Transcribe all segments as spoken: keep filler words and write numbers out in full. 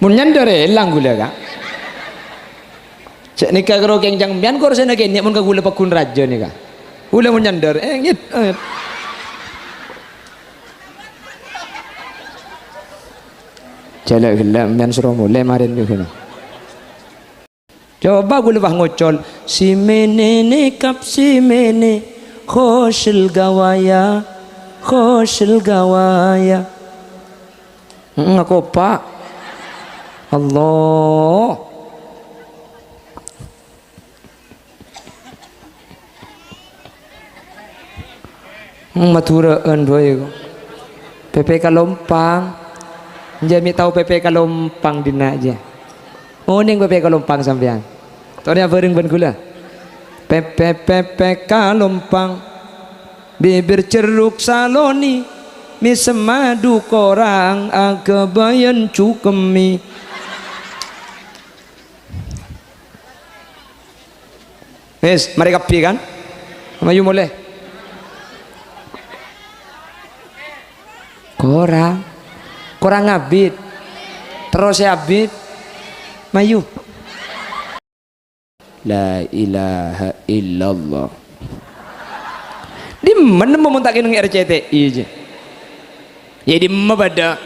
Mon nyandhâr èlang ghulâ, Ka'. Cè' nèka karo kèng cangpèyan korsèna kènè' mon ka ghulâ pagghun rajâ nèka. Ghulâ mon nyandhâr, eh, ngèt, eh. Jhâlâ' ghellâ' mèyan soro molè marèn ghulâ. Coba ghulâ pas ngocol, "Si mènè nèkap si mènè, khosyil ghâwâyâ, khosyil ghâwâyâ." Ngakopa'. Allah. Madhurâ'ân bhâi ko. P P Kalompang. Jhâ' mè' tao P P Kalompang dinna' jhâ'. Onèng P P Kalompang sampèyan. Torè abhâreng bân ghulâ. P P P P Kalompang. Bibir jerruk salonè. Mèsem madu korang aghâbâyân cukemmè. Wis, marè kabbhi, kan? Mayu molè. Korang. Korang abit. Terros sè abit. Mayu. La ilaha illallah. Dimma nemmo mon ta' kènèng R C T I jhâ'? Yâ dimma bâdâ.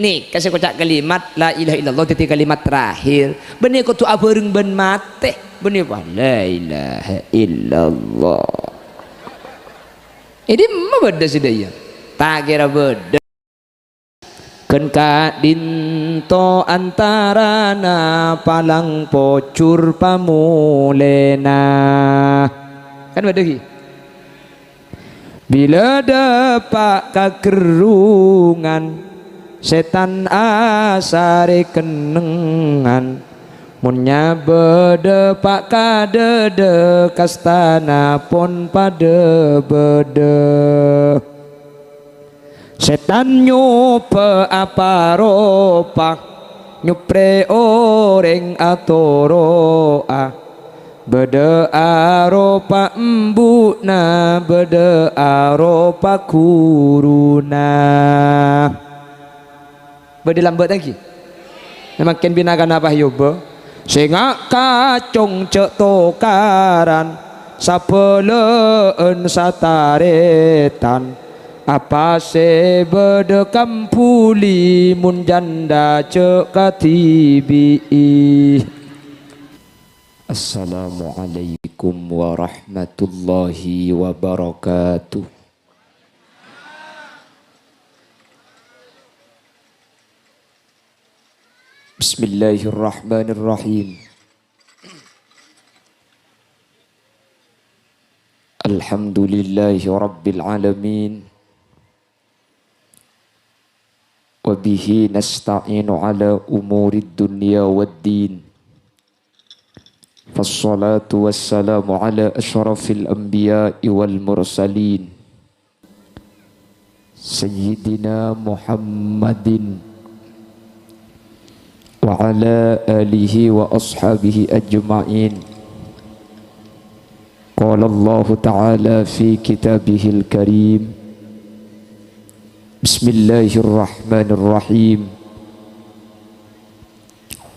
Nèka sè koca' kalimat la ilaha illallah dhâddhi kalimat terakhir. Bânnè kodhu abhâreng bân matè. Bânnè, wah, la ilaha illallah. È dimma bâdâ sadhâjâ? Ta' kèra bâdâ. Ghân ka'dinto antarana palang pojhur pamolèna. Kan bâdâ, ghi? Bilâ dâpa' ka gherrungan, sètan asarè kennengngan. Mon nyabâ dâpa' ka dâdâ, kastana pon padâ bâdâ. Sètan nyobâ apa ropa, nyoprè orèng atoro'a. Bâdâ aropa embu'na, bâdâ aropa ghuruna. Bâdâ lambâ' tanggi. Mangkèn bhina kana' pas èyobâ. Sènga' kacong jhâ' tokaran, sabâlâ'ân satarètan. Apa sè bâdâ kambhuli mon jhândhâ jhâ' kadhibi'i. Assalamualaikum warahmatullahi wabarakatuh. Bismillahirrahmanirrahim. Alhamdulillahi rabbil alamin. Wa bihi nasta'inu ala umurid dunya wad din. Fassalatu wassalamu ala asyrafil anbiya'i wal mursalin, Sayyidina Muhammadin wa ala alihi wa ashabihi ajma'in. Qala Allahu ta'ala fi kitabihil karim, Bismillahirrahmanirrahim.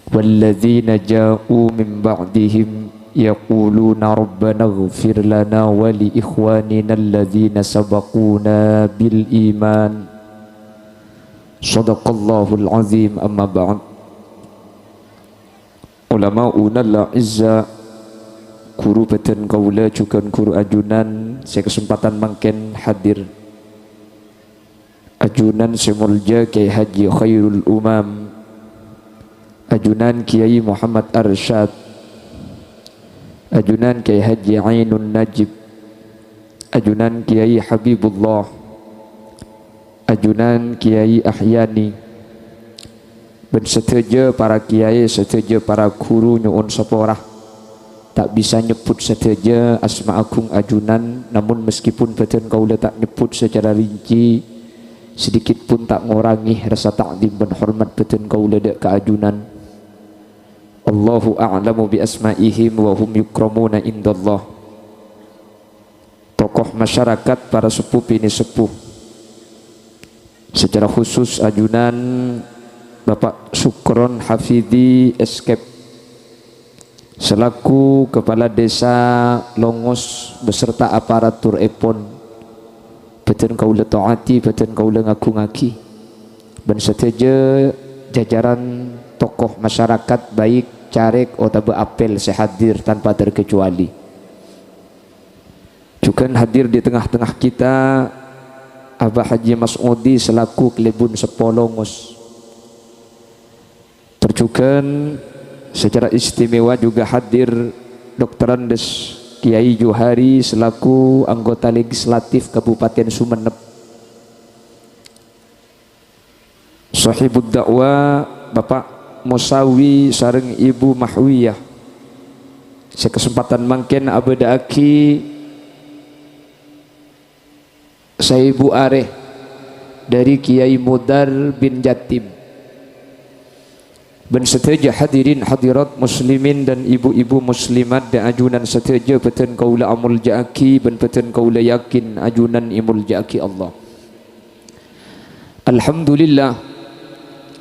Walladzina ja'u min ba'dihim yaquluna rabbana ighfir lana wa li ikhwanina alladzina sabaquna bil iman. Shadaqallahul azim, amma ba'd. Ulama'unal a'izza, ghuru bhâdhân kaulâ jhughân ghuru ajunan sè kasempadhân mangkèn hadir. Ajunan sè molja Kyai Haji Khairul Umam, ajunan Kyai Muhammad Arsyad, ajunan Kyai Haji Ainun Najib, ajunan Kyai Habibullah, ajunan Kyai Ahyani, bân sadhâjâ para kyai, sadhâjâ para ghuru nyo'on sapora. Ta' bisa nyebbhut sadhâjâ asma agung ajunan, namong meskipun bhâdhân kaulâ ta' nyebbhut sacara rinci, sedikit pun ta' ngorangè rasa ta'zim bân hormat bhâdhân kaulâ dâ' ka ajunan. Allahu a'lamu bi asma'ihim wa hum yukramuna indallah. Tokoh masyarakat, para seppo binè' seppo. Secara khusus ajunan Bapak Sukron Hafidi, S Kep, selaku Kepala Desa Longos beserta aparaturèpon, bâdhân kaulâ to'ati, bâdhân kaulâ ngagungngaghi, bân sadhâjâ jajaran tokoh masyarakat, baik carèk otabâ apel sè hadir tanpa terkecuali. Jhughân hadir di tengah-tengah kita, Abah Haji Mas'udi selaku Kalèbun Seppo Longos. Tor jhughân secara istimewa juga hadir Doktor Andes Kiai Johari selaku anggota legislatif Kabupaten Sumenep. Sohibud da'wa, Bapak Musawi sareng Ibu Mahwiyah, sè kasempadhân mangkèn abâdâ'aghi saèbu arè dâri Kiai Mudar bin Jatim. Bân sadhâjâ hadirin hadirat muslimin dan ibu-ibu muslimat, dâ' ajunan sadhâjâ bâdhân kaulâ amolja'aghi bân bâdhân kaulâ yakin ajunan èmolja'aghi Allah. Alhamdulillah,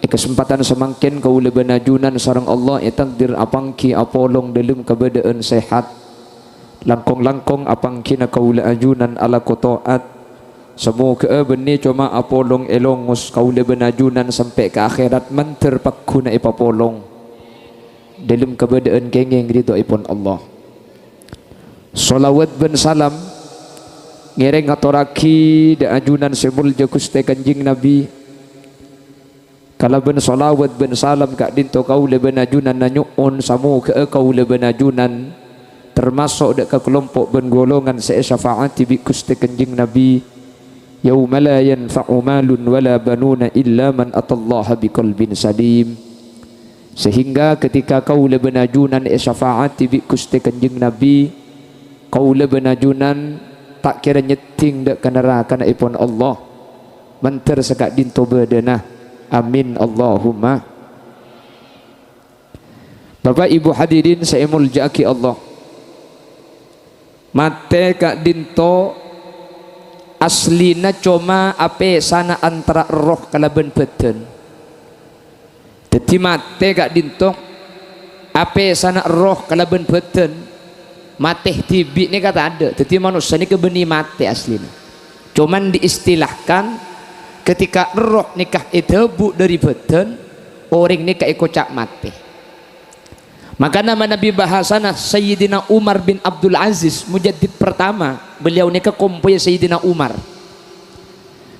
è kasempadhân samangkèn kaulâ bân ajunan sareng Allah ètakdir apangghi apolong dâlem kabâdâ'ân sehat. Langkong-langkong apangghina kaulâ ajunan alako to'at. Samoghâ'â bânnè coma apolong è Longos kaulâ bân ajunan sampè' ka akhèrat mandhâr pagghuna èpapolong dâlem kabâdâ'ân kèngèng ridhoèpon Allah. Shalawat bân salam ngèrèng ngatorraghi dâ' ajunan sè molja Ghustè Kanjeng Nabi. Kalabân shalawat bân salam ka'dinto kaulâ bân ajunan nanyo'on, samoghâ'â kaulâ bân ajunan tamaso' dâ' ka kalompo' bân golongan sè èsyafaati bi' Ghustè Kanjeng Nabi, "Yauma la yanfa'u malun wala banuna illa man atallaha biqalbin salim." Sehingga ketika kaulâ bân ajunan èsyafaati bi' Ghustè Kanjeng Nabi, kaulâ bân ajunan ta' kèra nyeddhing dâ' ka naraka nè'èpon Allah. Mandhâr saka'dinto bâdâna. Amin, Allahumma. Bapak Ibu hadirin sè èmolja'aghi Allah. Matè ka'dinto aslina coma apèsana antara erroh kalabân bâdân. Dhâddhi matè ka'dinto apèsana erroh kalabân bâdân. Matè dhibi' nèka tadâ'. Dhâddhi manossa nèka bânnè matè aslina. Coman diistilahkan ketika erroh nèka èdhâbu' dâri bâdân, orèng nèka èkoca' matè. Makana manabi bahasana Sayyidina Umar bin Abdul Aziz, mujaddid pertama, beliau nèka kompoyya Sayyidina Umar.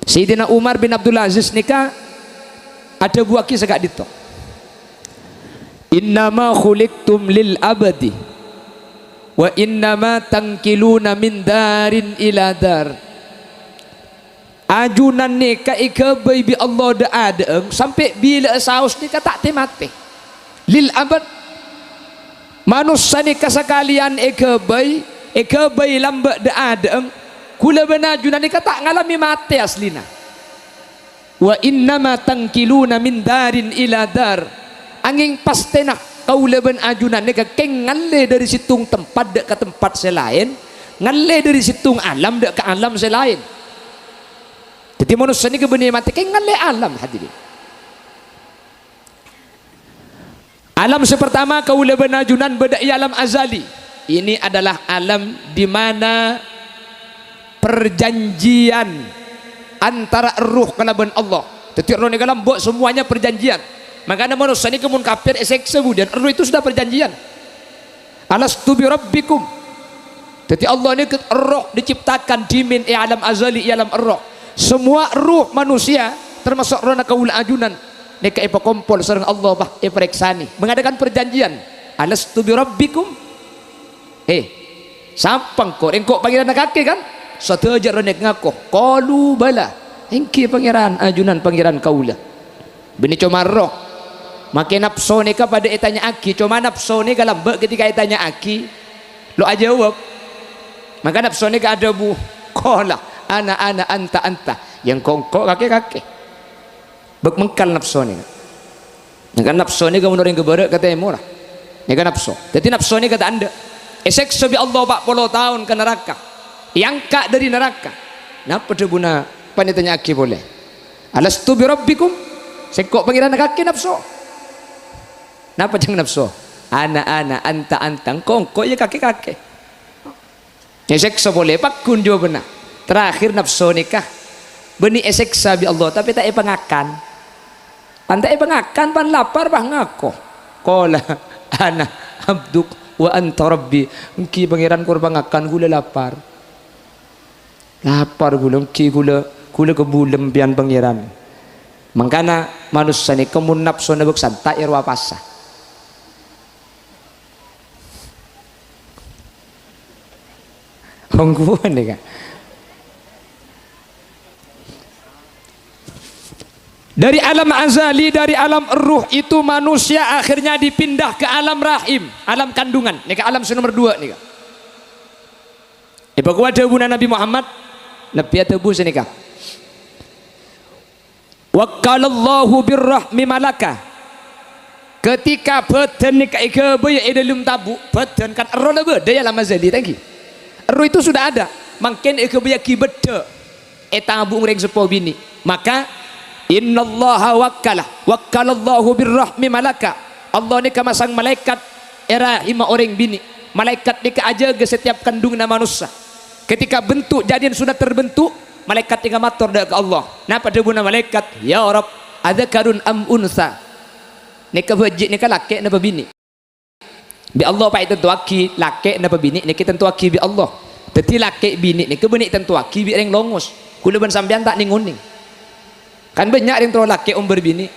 Sayyidina Umar bin Abdul Aziz nèka adhâbuwâghi saka'dinto, "Innama khuliqtum lil abadi, wa innama tangkiluna min darin ila dar." Ajunan nèka èghâbây bi' Allah dâ'-adâ'âng, sampè' bilâ'â saos nèka ta' tè-matè. Lil abad. Manossa nèka sakalèyan èghâbây, èghâbây lambâ' dâ'-adâ'âng, kaulâ bân ajunan nèka ta' ngalamè matè aslina. "Wa innama tangkiluna min darin ila dar." Angèng pastèna kaulâ bân ajunan nèka kèng ngallè dâri sèttong tempat dâ' ka tempat sè laèn, ngallè dâri sèttong alam dâ' ka alam sè laèn. Dhâddhi, manossa nèka bânnè matè kèng ngallè alam, hadirin. Alam sè partama kaulâ bân ajunan bâdâ è alam azali. Ini adalah alam di mana perjanjian antara erroh kalabân Allah. Dhâddhi, erroh nèka lambâ' semuanya perjanjian. Makana manossa nèka mon kafir èsèksa budiyân, erroh itu sudah perjanjian. "Alastu bi rabbikum?" Dhâddhi, Allah nèka erroh diciptakan dhimèn è alam azali, è alam erroh. Semua erroh manusia, termasuk errohna kaulâ ajunan, nèka èpakompol sareng Allah, pas èparèksanè, mengadakan perjanjian. "Alastu bi rabbikum?" Eh, sapa engko'? Engko' Pangèranna kakè, kan? Sadhâjâ erroh nèka ngako, "Qalu bala." "Èngghi, Pangèran, ajunan Pangèran kaulâ." Bânnè coma erroh. Makè napso nèka padâ ètanya'aghi, coma napso nèka lambâ' ketika ètanya'aghi, lo' ajâwâb. Maka napso nèka adhâbu, "Qala, ana, ana, anta, anta." "Ya, engko', engko', kakè, kakè." Bâk mengkal napso nèka. Nèka napso nèka mon orèng ghâbârâ' ka tèmorra. Nèka napso. Dhâddhi napso nèka ta' endâ'. Èsèksa bi' Allah pa' polo taon ka naraka. Èangka' dâri naraka. Napa dhâbuna pan ètanya'aghi polè? "Alastu bi rabbikum?" Sèngko' Pangèran kakè napso. Napa jhâng napso? Ana, ana, anta, anta, engko', engko', iyâ kakè, kakè. Èsèksa polè, pagghun jâwâbânna. Terakhir napso nèka bânnè èsèksa bi' Allah, tapè ta' èpangakan. Pan ta' èpangakan, pan lapar, pas ngako. Qala, "Ana abduk wa anta rabbi." Èngghi Pangèran kor pangakan, ghulâ lapar. Lapar ghulâ, èngghi ghulâ, ghulâ kabulem bi' Pangèran. Mangkana manossa nèka mon napsona bâk santa' èrowa pasa. Ongghuwân nèka. Dari alam azali, dari alam ruh itu manusia akhirnya dipindah ke alam rahim, alam kandungan. Nèka alam sè nomer dua nèka. Èpakowat dhâbuna Nabi Muhammad, Nabi adhâbu sanèka, "Wakkalallahu birrahmi malaka." Ketika bâdân nèka èghâbâyâ è dâlem tabu', bâdân kan erroh la bâdâ ya, alam azali, ta' èngghi? Erroh itu sudah ada, mangkèn èghâbâyyâghi bâddhâ è tabu' orèng seppo binè'. Maka, "Innallaha wakkala, wakkalallahu birrahmi malaka." Allah nèka masang malaèkat è rahimma orèng binè'. Malaèkat nèka ajâgâ setiap kandunganna manossa. Ketika bentuk jadian sudah terbentuk, malaèkat nèka mator dâ' ka Allah. Napa dhâbuna malaèkat? "Ya Rabb, adzakarun am unsa?" Nèka bhâji' nèka lakè' napa binè'? Bi' Allah pas ètantowaghi lakè' napa binè' nèka ètantowaghi bi' Allah. Dhâddhi lakè' binè' nèka bânnè ètantowaghi bi' rèng longos. Ghulâ bân sampèyan ta' nèng-onèng. Kan bânnya' rèng terro lakè' ombâr binè'.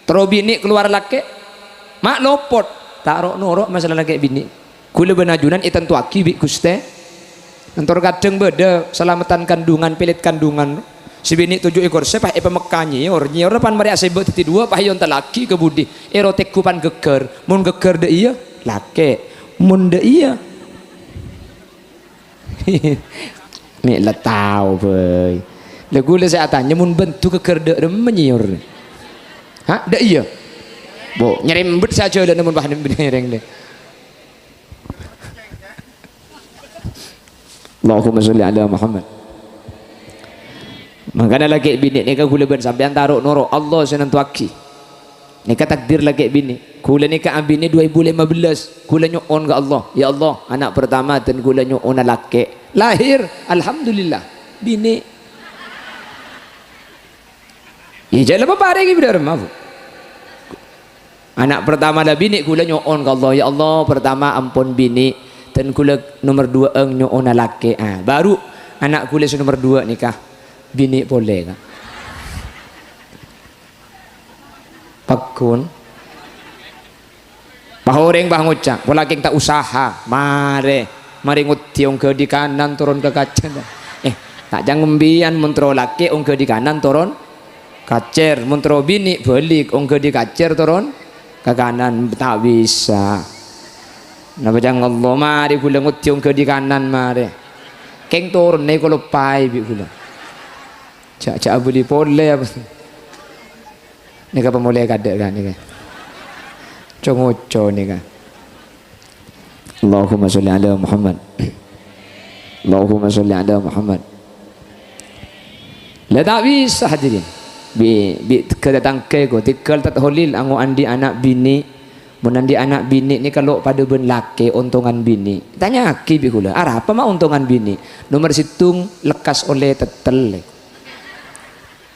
Terro binè' kalowar lakè'. Ma' lopot. Ta' ro'-noro' masalah lakè' binè'. Ghulâ bân ajunan ètantowaghi bi' Ghustè. Èntor kadhâng bâdâ salameddhân kandungan, pèlèt kandungan. Sè binè' toju' è korsè pas èpamekka nyèyor. Nyèyor pan marè asèbâ' dhâddhi duwâ', pas èontallaghi ka budi. Èro tèngghu pan ghâggâr. Mon ghâggâr dâ' iyâ, lakè'. Mon dâ' iyâ. Mè' la tao, bhâi. La ghulâ sè atanya, mon bendhuk ghâggâr dâ' remma nyèyor? Ha? Dâ' iyâ? Bo, nyarembet sajâlâna mon pas nèrèng dâ'. Allahumma sholli ala Muhammad. Mangkana lakè' binè' nèka ghulâ bân sampèyan ta' ro'-noro', Allah sè nantowaghi. Nèka takdir lakè' binè'. Ghulâ nèka abinè dua ribu lima belas. Ghulâ nyo'on ka Allah, "Ya Allah, ana' pertama dhân ghulâ nyo'ona lakè'." Lahir, alhamdulillah, binè'. Iyâ, jhâ' la paparèngè bâdâ remma, Bu. Ana' pertama la binè', ghulâ nyo'on ka Allah, "Ya Allah, pertama ampon binè', dhân ghulâ nomer duwâ'ân nyo'ona lakè'." Ah, baru ana' ghulâ sè nomer duwâ' nèka binè' polè, Ka'. Pagghun. Pas orèng pas ngoca', "Pola kèng ta' usaha, marè, marè ngoddhi ongghâ dikanan toron ka kacèr." Eh, ta' cangembiyân mon terro lakè' ongghâ dikanan toron kacèr, mon terro binè' bâlik ongghâ dikacèr toron ka kanan, ta' bisa. Napa ca'na Allah, "Marè ghulâ ngoddhi ongghâ dikanan, marè. Kèng toronnè kaloppaè bi' ghulâ." Jhâ', jhâ' abâli polè apa? Nèka pamolè kadâ' kan nèka. Co-ngoco nèka. Allahumma sholli ala Muhammad. Allahumma sholli ala Muhammad. La ta' bisa, hadirin. Bi', bi' ghâ-, tatangghâ ko, tèghâl Tad Holil ango' andi' ana' binè'. Mon andi' ana' binè' nèka lo' padâ bân lakè', ontongan binè'. Tanya'aghi bi' ghulâ, arapa ma' ontongan binè'? Nomer sèttong, lekkas ollè tèttèl.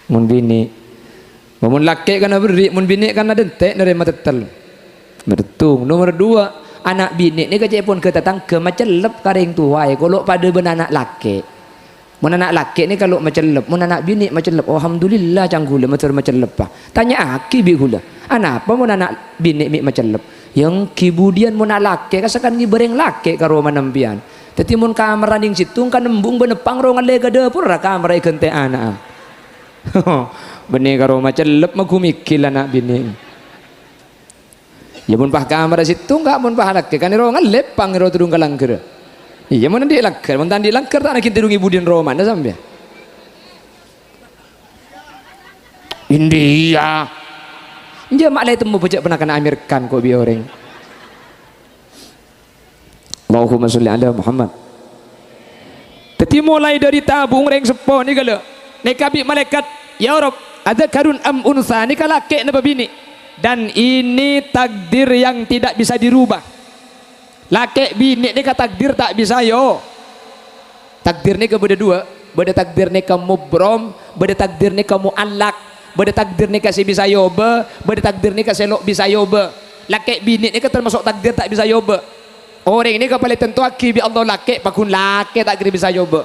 Mon binè'. Mon lakè' kan aberri', mon binè' kan adântè' narèma tèttèl. Nomer sèttong. Nomer duwâ', ana' binè' nèka ca'èpon ghâ-, tatangghâ macellep ka rèng towaè, kolo' padâ bân ana' lakè'. Mon ana' lakè' nèka lo' macellep, mon ana' binè' macellep, alhamdulillah, ca'na ghulâ mator macellebbhâ. Tanya'aghi bi' ghulâ, anapa mon ana' binè' mè' macellep? Yâ èngghi budiyân mon ana' lakè', kasakan ngibâ rèng lakè' ka roma sampèyan. Dhâddhi mon kamarra nèng sèttong, kan embung bân eppang ro ngallè ka dâpor, ra kamarra èghântè ana'a. Bânnè ka roma cellep, maghumigil ana' binè'. Yâ, mon pas kamarra sèttong, Ka', mon pas lakè', kan èro ngallè eppang èro todhung ka langghârrâ. Iyâ, mon andi' langghâr, mon ta' andi' langghâr, ta' naghi todhungi budiyân romana sampèyan. India. Enjâ' ma' la ètemmo bâjâ' panakanna Amir Khan ko' bi' orèng. Allahumma sholli ala Muhammad. Dhâddhi, molaè dâri tabu' orèng seppo nèka, lho. Nèka bi' malaèkat Ya Rabb, adzakarun am unsa, nèka lakè' napa binè'? Dan ini takdir yang tidak bisa dirubah. Lakè' binè' nèka takdir ta' bisa yo. Takdir nèka bâdâ duwâ', bâdâ takdir nèka mubrom, bâdâ takdir nèka mu'allaq, bâdâ takdir nèka sè bisa èobâ, bâdâ takdir nèka sè lo' bisa èobâ. Lakè' binè' nèka tamaso' takdir ta' bisa èobâ. Orèng nèka palèng tantowaghi bi' Allah lakè', paggun lakè' ta' kèra bisa èobâ.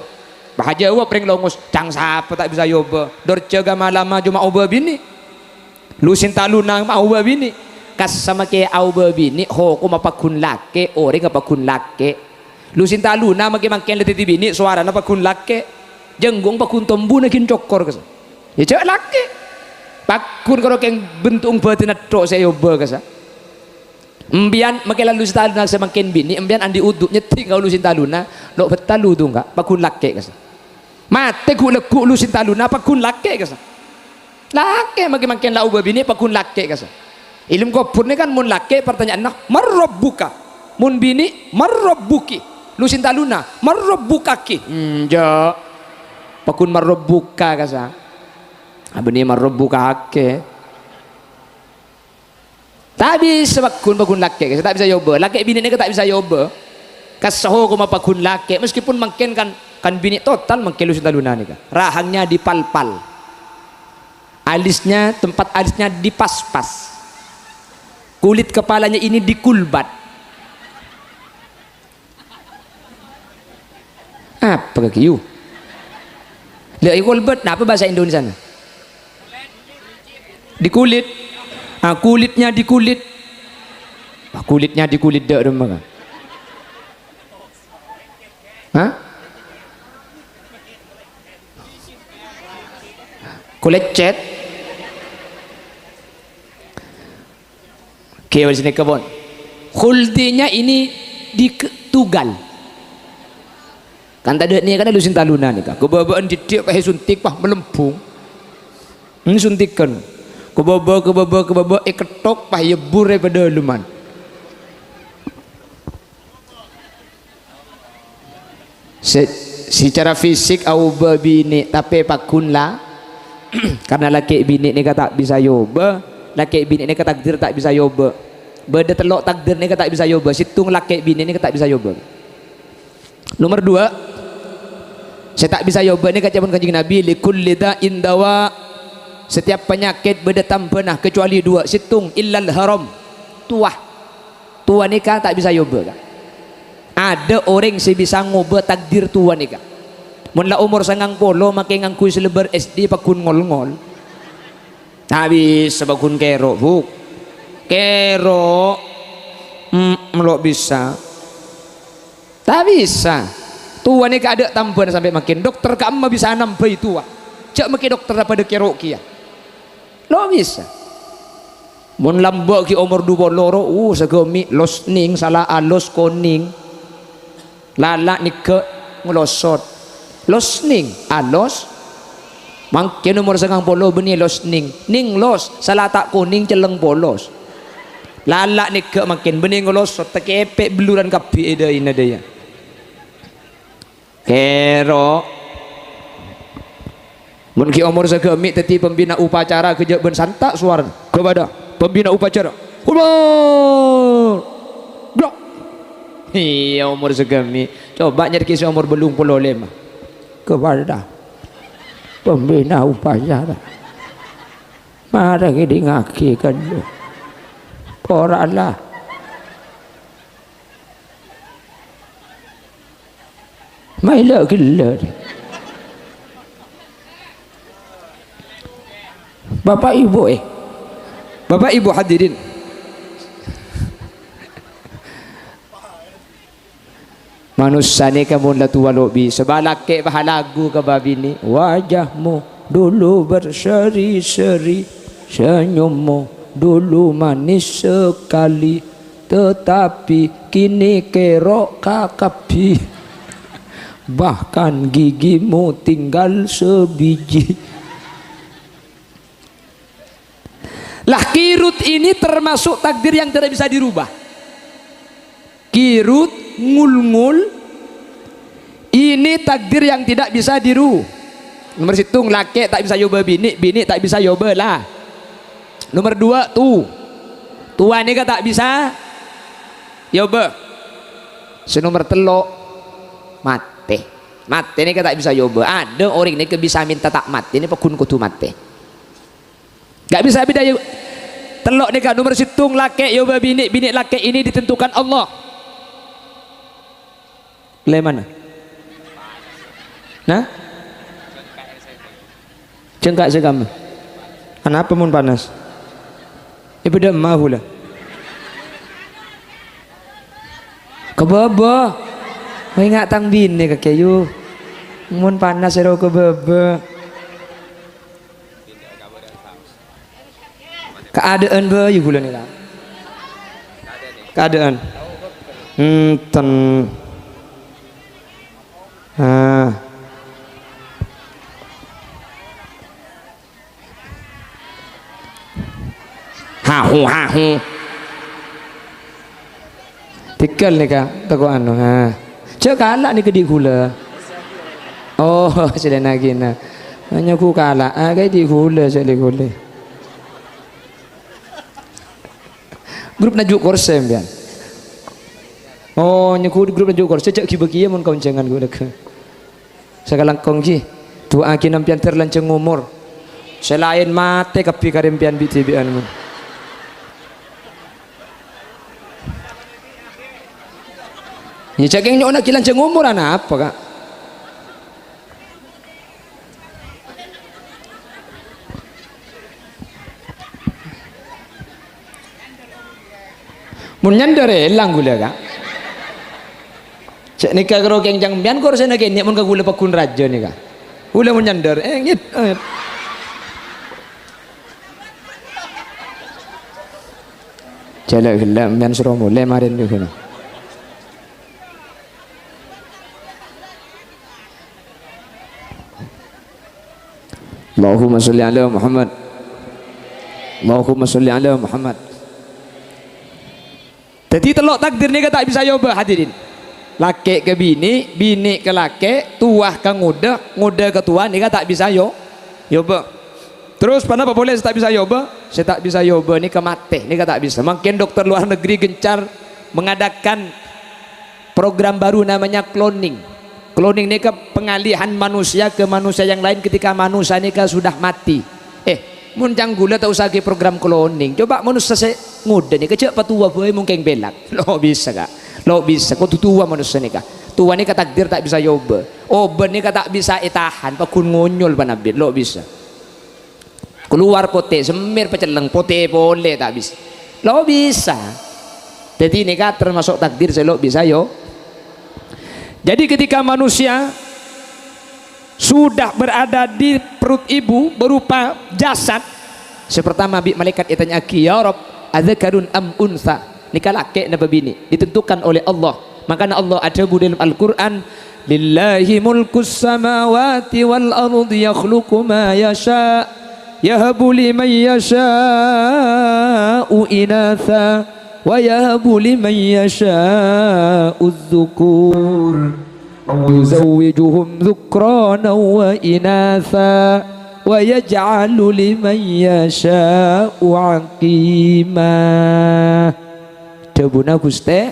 Bâ jâwâb rèng longos, "Ca'na sapa ta' bisa èobâ? Dorja ka malama coma aobâ binè'." Lu Sinta Luna ma' aobâ binè'. Kassa makè aobâ binè', hokomma paggun lakè', orèngnga paggun lakè'. Lu Sinta Luna makè mangkèn la dhâddhi binè', sowarana paggun lakè'. Jhânggong paggun tombuna ghin cokor, kassa. Ya, jhâ' lakè'. Paggun karo kèng bentu'eng bâdânna tho' sè èobâ, kassa. Empèyan makè la Lu Sinta Luna sè mangkèn binè', empèyan andi' udhu nyeddhing ka Lu Sinta Luna, lo' bhâttal udhu, enggak, paggun lakè', kassa. Matè ghu'-lagghu' Lu Sinta Luna, paggun lakè', kassa. Lakè' makè mangkèn la aobâ binè', paggun lakè', kassa. È alam kobhur nèka kan mon lakè' partanya'anna, "Man rabbuka?" Mon binè', "Man rabbuki?" Lu Sinta Luna, "Man rabbukaki?" Enjâ'. Paggun "Man rabbuka," kassa. Abâ' nè "Man rabbukaki." Ta' bisa paggun, paggun lakè', kassa, ta' bisa èobâ. Lakè' binè' nèka ta' bisa èobâ. Kassa hokomma paggun lakè', meskipun mangkèn kan, kan binè' total mangkèn Lu Sinta Luna nèka. Rahangnya dipalpal. Alisnya, tempat alisnya dipaspas. Kulit kepalanya ini dikulbat. Apa kèya? Lah, iku lebet, napa bahasa Indonesianya? Dikulit. Ah, kulitnya dikulit. Ah, kulitnya dikulit dâ' remma, kan? Hah? Kulit cat. Oke, wis nèka pon. Khuldinya ini di ke-, tugal. Kan tadâ' nèka kan Lu Sinta Luna nèka. Kabâbâ'ân dhiddhi' pas èsuntik, pas melembung. Hmm, suntikan. Kabâbâ, kabâbâ, kabâbâ, èkettok, pas èbur è padâleman. Se-, secara fisik aobâ binè', tapè paggun la-, karena lakè' binè' nèka ta' bisa èobâ, lakè' binè' nèka takdir ta' bisa èobâ. Bâdâ tello' takdir nèka ta' bisa èobâ, sèttong lakè' binè' nèka ta' bisa èobâ. Nomer dua, sè ta' bisa èobâ nèka ca'èpon Kanjeng Nabi, "Likulli da'in dawa." Setiap penyakit bâdâ tambâna kecuali dua, sèttong, illal haram, towa. Towa nèka ta' bisa èobâ, Ka'. Adâ' orèng sè bisa ngobâ takdir towa nèka. Mon la omor sangang polo makè ngangghuy selebar S D paggun ngol-ngol. Ta' bisa paggun kèro', Bu'. Kèro', mm, lo' bisa. Ta' bisa. Towa nèka adâ' tambâna sampè' mangkèn. Dokter ka'emma bisa nambâi towa. Jhâ' makè dokterra padâ kèro' kèya. Lo' bisa. Mon lambâ' ghi' omor du polo ro, uh, sagâmè', losning, sala alos, konèng. Lala' nèghâ' nglosot. Losning, alos. Mangkèn omor sangang polo bânnè losning. Nèng los, sala ta' konèng celleng polos. Lala' nèghâ' mangkèn bânnè nglosot, takèpè' belluran kabbhi è dâina dâjâ. Kèro'. Mon ghi' omor sagâmè' dhâddhi pembina upacara, ghâjâ' bân santa' sowarana. Kepada pembina upacara. Akbar. Blok. Iyâ, omor sagâmè'. Coba nyarè ghi' sè omor bâllung polo lèma'. Kepada pembina upacara. Mara ngèdingngaghi ghâllu. Pora la. Maèla ghellâ'. Bapak Ibu, eh. Bapak Ibu hadirin. Manossa nèka mon la towa lo' bisa, bâ' lakè' pas alagu ka bâ' binè', "Wajahmu dulu berseri-seri, senyummu dulu manis sekali." Tetapi kini kèro' kakabbhi, bahkan gigimu tinggal sebiji. Lah, kirut ini termasuk takdir yang tidak bisa dirubah. Kirut, ngul-ngul, ini takdir yang tidak bisa diru-, Nomer sèttong, lakè' ta' bisa èobâ binè', binè' ta' bisa èobâ la-, nomer duwâ', tu-, towa nèka ta' bisa èobâ. Sè nomer tello', matè. Matè nèka ta' bisa èobâ. Adâ' orèng nèka bisa mènta ta' matè, nèka pagghun kodhu matè. Gak bisa beda ya. Tello' nèka, nomer sèttong lakè' èobâ binè', binè' lakè' ini ditentukan Allah. Lè mana? Nah? Cengka' sè kamma. Anapa mon panas? È bâdâ emma ghulâ. Ka bâbâ. Wah, enga' tang binè kakè, yu. Mon panas èro ka bâbâ. Kaadâ'ân bhâi ghulâ nèka. Kaadâ'ân. Enten. Ah. Hahu, hahu. Tèghâl nèka, tako' anu, ha. Jhâ' kala' nèka dhi' ghulâ. Oh, sè laènna ghina. Nyoghu kala', ah, kaè dhi' ghulâ sè lè-ghulè. Grup najuk korsè, sampèyan. Oh, nyoghu grup najuk korsè, jhâ' ghi-bâghiyâ mon kaonjhângan ghulâ. Sakalangkong ghi, du'aaghi sampèyan dhâr lanjhâng omor. Sè laèn matè kabbhi karè sampèyan bi'-dhibi'ân, mon. Ya, ca'na nyo'ona ghi lanjhâng omor, anapa, Ka'? Mon nyandâr èlang ghulâ, Ka'. Sè nèka karo kèng sampèyan korsèna kènè' mon ka ghulâ pagghun rajâ nèka. Ghulâ mon nyandâr, eh, ngèt, eh. Jhâlâ ghellâ' sampèyan soro molè marèn ghulâ. Allahumma sholli ala Muhammad. Allahumma sholli ala Muhammad. Dhâddhi tello' takdir nèka ta' bisa èobâ, hadirin. Lakè' ka binè', binè' ka lakè', towa ka ngodâ, ngodâ ka towa nèka ta' bisa èo-, èobâ. Terros, ponapa polè sè ta' bisa èobâ? Sè ta' bisa èobâ nèka matè, nèka ta' bisa. Mangkèn dokter luar negeri gencar mengadakan program baru namanya cloning. Cloning nèka pengalihan manusia ke manusia yang lain ketika manusia nèka sudah mati. Eh, mon ca'na ghulâ ta' osa ghi program cloning. Coba manossa sè ngodâ nèka jhâ' patowa bhâi mongkèng pèlak. Lo' bisa, Ka'. Lo' bisa. Kodhu towa manossa nèka. Towa nèka takdir ta' bisa èobâ. Obân nèka ta' bisa ètahan, pagghun ngonyol panabit. Lo' bisa. Kalowar potè, semmèr pacelleng, potè polè ta' bisa. Lo' bisa. Dhâddhi nèka tamaso' takdir sè lo' bisa èo-. Jadi ketika manusia sudah berada di perut ibu berupa jasad, sè partama bi' malaèkat ètanya'aghi, "Ya Rabb, adzakarun am untsa?" Nèka lakè' napa binè'? Ditentukan oleh Allah. Mangkana Allah adhâbu dâlem Al-Qur'an, "Lillahi mulkus samawati wal ardi yakhluqu ma yasha', yahabu liman yasha'u inatha, wa yahabu liman yasha'u dzukur, aw yuzawwijuhum dzukrana wa inatha, wa yaj'alu liman yasha'u aqima." Dhâbuna Ghustè,